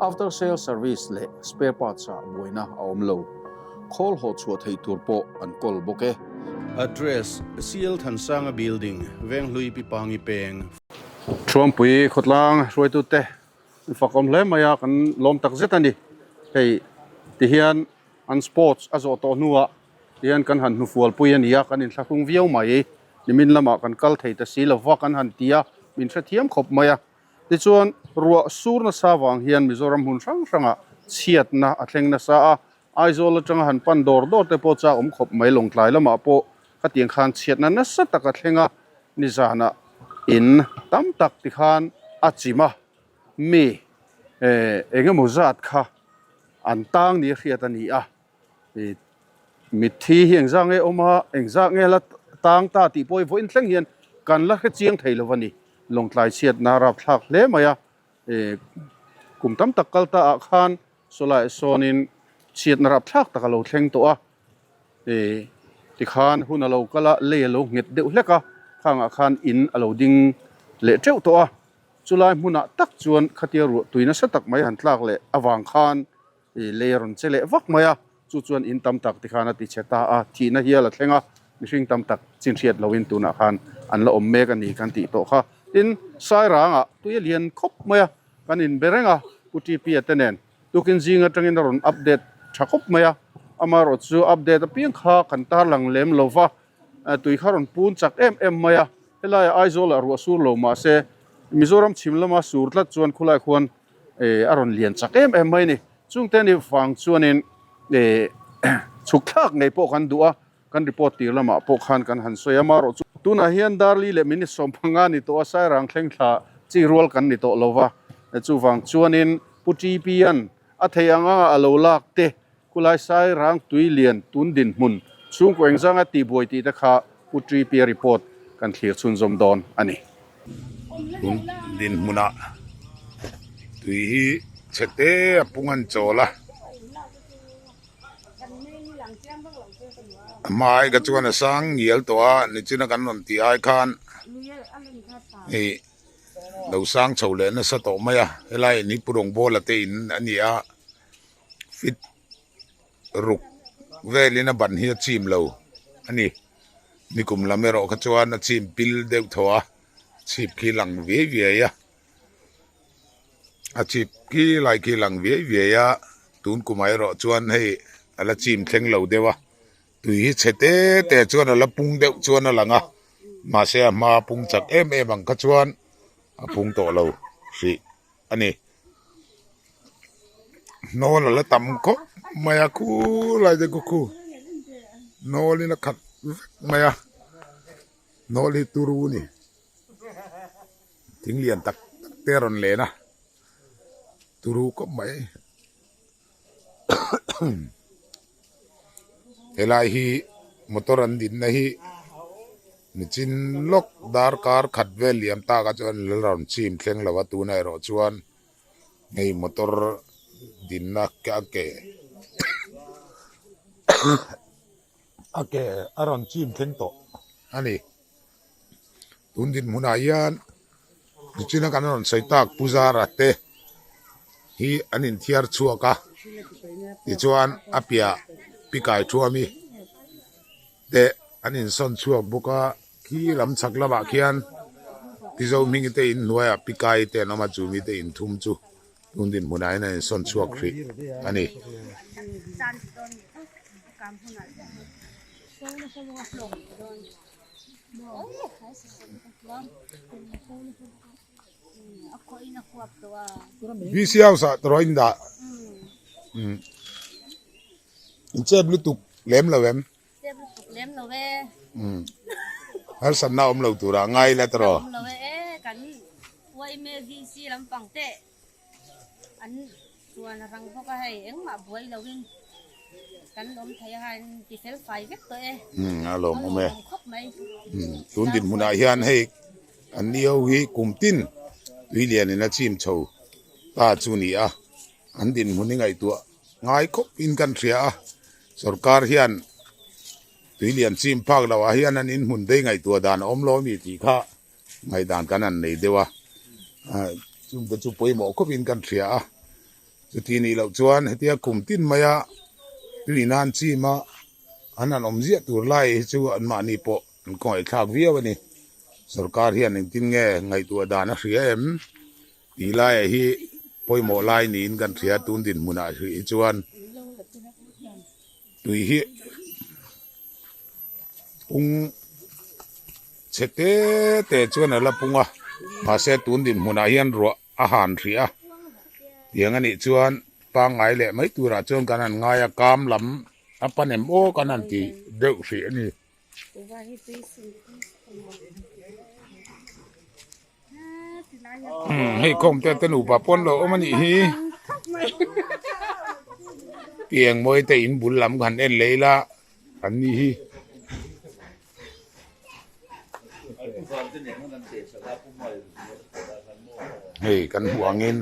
After sale service leh spare parts ah buaina a awm lo. Khawl haw chhuah theih tur pawh an kawl bawk e. Address, CL Thansanga Building, Venghlui Pi Pangi Peng. Thuampui khawtlang hruaitute fakawm hle mai a, kan lawm tak zet a ni. Hei tihian an sports a zawh tawh hnuah tihian kan han hnufualpui a ni a, kan inthlahrung viau mai. Nimin lamah kan kal thei ta si lova kan han ti a, min hrethiam khawp mai a. Tichuan ruah sur nasa vang hian Mizoram hmun hrang hrangah chhiatna a thleng nasa a, Aizawl atanga han pan dawr dawr te pawh chak awm khawp mai Lawngtlai lamah pawh khatiang khan chhiatna nasa tak a thleng a, nizanah in tam tak tikhan a chim a, mi eng emaw zat kha an tang ni a hriat a ni a, mitthi hi engzah nge awm a, engzah nge la tang ta tih pawh hi vawiin thleng hian kan la hre chiang thei lo a ni. Lawngtlai chhiatna rapthlak hle mai a, kum tam tak kal ta ah khan Sawlai sawnin chhiatna rapthlak tak a lo thleng tawh a, tikhan hun a lo kal a, lei a lo nghet deuh hlek a, khangah khan in a lo ding leh teuh tawh a, chulai hmunah tak chuan khatia ruah tui nasa tak mai han tlak leh avang khan lei a rawn che leh vak mai a, chu chuan in tam tak tikhan a ti chhe ta a, thihna hial a thleng a, mihring tam tak chin hriat loin tunah khan an la awm mek a ni kan tih tawh kha. Tin, Sairangah tui a lian khawp mai a. Kan inbe reng a, Pu TP-a te nen. Tukin zing atangin a rawn update tha khawp mai a, amaherawh chu update apiang kha kan tarlang lem lo va, tui kha rawn pun chak em em mai a, helaiah Aizawlah ruah sur lo mah se Mizoram chhim lama sur tlat chuan khulai khuan a rawn lian chak em em mai a ni. Chungte ni vang chuanin chhuk thlak ngei pawh kan duh a, Kan report tir lamah pawh khan kan han sawi a, marawh chu tunah hian Darli leh minute 15 ni tawh a, Sairang thleng thla chi rual kan ni tawh lo va, chuvang chuanin Pu TP-a'n a thei ang anga a lo lak te, khulai Sairang tui lian tun dinhmun chhungkaw engzanga tihbuai tih te kha Pu TP-a report kan thlir chhunzawm dawn a ni. Tun dinhmunah tui hi chhe te a pung an chawl a. A hmai kha chuan a sang ngial tawh a nichina kan rawn tih ai khan hei lo sang chho leh nasa tawh mai a helai in hi pu rawngbawla te in a ni a fit ruk velin a ban hi a chim lo a ni nikum lam erawh kha chuan a chim pil deuh thaw a chhip khi lang viai viai a. A chhip khi lai khi lang viai viai a tun kumah erawh chuan hei a la chim thleng lo deuh a tui hi chhe te te chuan a la pung deuh chuan a lang a mahse a hma pung chak em em ang kha chuan a pung tawh lo hrih a ni hnawl a la tam khawp mai a khulai te khu khu hnawl in a khat vek mai a hnawl hi turu a ni. Thing lian tak tak te a rawn len a turu kawp mai helai hi motor an dinna hi nichin lawk darkar khat vel liam tak a chuan la rawn chim thleng lo a tunah erawh chuan hei motor dinna a ke a ke a rawn chim thleng tawh a ni. Tun dinhmunah hian nichina kan rawn sawi tak Pu Zara te hi an inthiar chhuak a tichuan a piah pi kai thuami te an insawn chhuak bawk a khi lam chhak lamah khian Tizo hmingi te inhnuaiah pi kai te an awm a chumi te inthum chu tun dinhmunah hian an insawn chhuak hrih a ni. VC house ah tawrh a indah in chep lutuk lem lo em harsatna awm lo turah ngai ila tawrh. An chuan a rang bawk a hei engmah buai loin kan awm thei a han ti fel fai vek tawh e. Umm a lawmawm e. Khawp mai. Umm tun dinhmunah hian hei an ni ho hi kum tin tui lianin a chim chho ta chu ni a an dinhmun hi ngaihtuah ngai khawp in kan hria a. Sorkar hian tui lian chim phak loh ah hian an inhmun dei ngaihtuah dan a awm lo ami tih kha ngaihdan kan han nei deuh a, chungte chu pawimawh khawpin kan hria a, chuti nih loh chuan hetia kum tin maia tui nan chim a an han awm ziah tur lai hi chu anmahni pawh an kawngaihthlak viau a ni. Sorkar hian engtin nge ngaihtuah dan a hria em tih laiah hi pawimawh lai niin kan hria tun dinhmunah hrih hi chuan tui hi pung chhe te te chuan a la pung a mahse tun dinhmunah hian ruah a han hrih a tiang a nih chuan pangngai leh mai turah chuan kan han ngai a kam lam a pan em aw kan han ti deuh hrih a ni. Hei khawmte te nupa pawn lo awm a nih hi piang mawi te in bul lam kan en leh ila an ni hi. Hei kan hmuh angin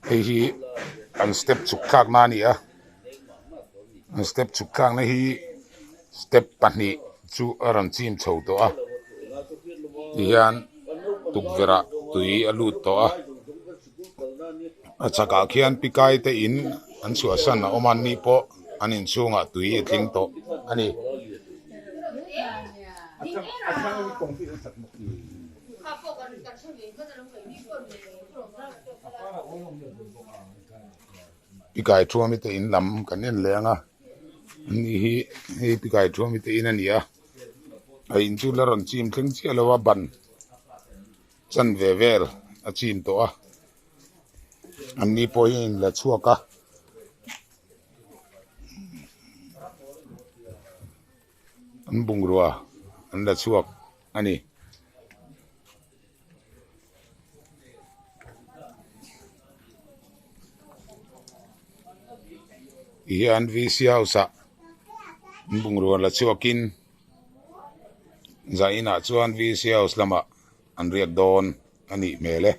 hei hi an step chhuk thlakna a ni a an step chhuk thlakna hi step pahnih chu a rawn chim chho tawh a tihian tukverh ah tui a lut tawh a a chhakah khian pikai te in an chhuahsan a awm a ni pawh an inchhungah tui a tling tawh a ni. Pikai thuami te in lam kan en leh ang a ani hi hei pikai thuami te in a ni a a in chu la rawn chim thleng chiah lo a ban chanve vel a chim tawh a an ni pawh hi a in la chhuak a. An bungrua an la chhuak a ni. Tihian VC house ah an bungrua la chhuakin zainah chuan VC house lamah an riak dawn a nih hmel e.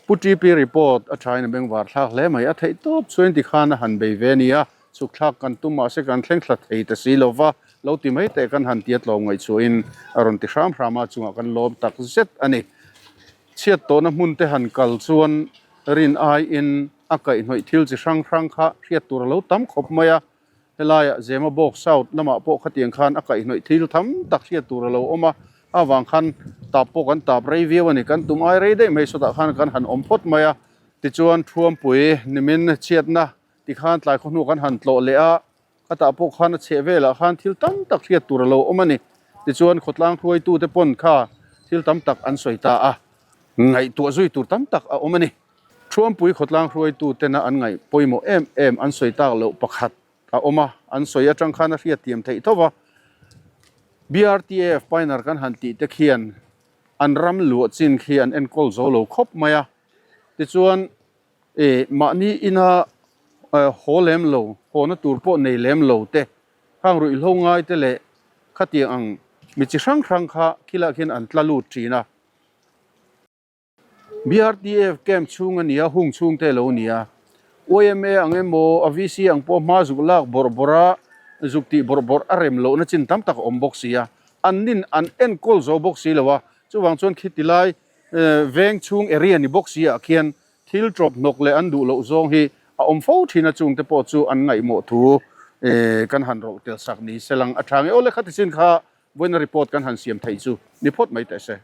Pu TP report a thain a bengvar thlak hle mai. A theih tawp chuan tikhan a han bei ve a ni a, chhuk thlak kan tum mahse kan thleng thla thei ta si lo va, lo ti mai teh kan han tia tlawm ngaihchhuahin a rawn ti hram hram a, chungah kan lawm tak zet a ni. Chhiat tawhna hmun te han kal chuan rin aiin a kaihhnawih thil chi hrang hrang kha hriat tur a lo tam khawp mai a, Helaiah Zema Bawk South lamah pawh khatiang khan a kaihhnawih thil tham tak hriat tur a lo awm a, avang khan tap pawh kan tap rei viau a ni. Kan tum ai rei daih mai sawtah khan kan han awm phawt mai a, tichuan Thuampui nimin chhiatna tikhan tlai khaw hnu kan han tlawh leh a, khatah pawh khan a chheh velah khan thil tam tak hriat tur a lo awm a ni. Tichuan khawtlang hruaitute pawn kha thil tam tak an sawi ta a, ngaihtuah zui tur tam tak a awm a ni. Thuampui khawtlang hruaitu tena an ngaih pawimawh em em an sawi tak loh pakhat a awm a, an sawi atang khan a hriat thiam theih tho va. BRTF Pioneer kan han tih te khian an ram luah chin khi an enkawl zo lo khawp mai a, tichuan eh mahni ina haw lem lo, hawna tur pawh nei lem lo te, khang ruihhlo ngai te leh khatiang ang mi chi hrang hrang kha khilah khian an tla lut thin a. BRTF camp chhung a ni a, hung chhung te lo ni a. YMA ang emaw, a VC ang pawh hma zuk lak bawrh bawrh a, zuk tih bawrh bawrh a rem lohna chin tam tak a awm bawk si a. An nin an enkawl zo bawk si lo a, chuvang chuan khiti lai veng chhung area ni bawk si ah khian thil tawp hnawk leh an duh loh zawng hi a awm fo thin a, chungte pawh chu an ngaihmawh thu kan han rawlh tel sak ni se lang a tha nge. Aw le khati chin kha vawiina report kan han siam theih chu ni phawt mai teh se.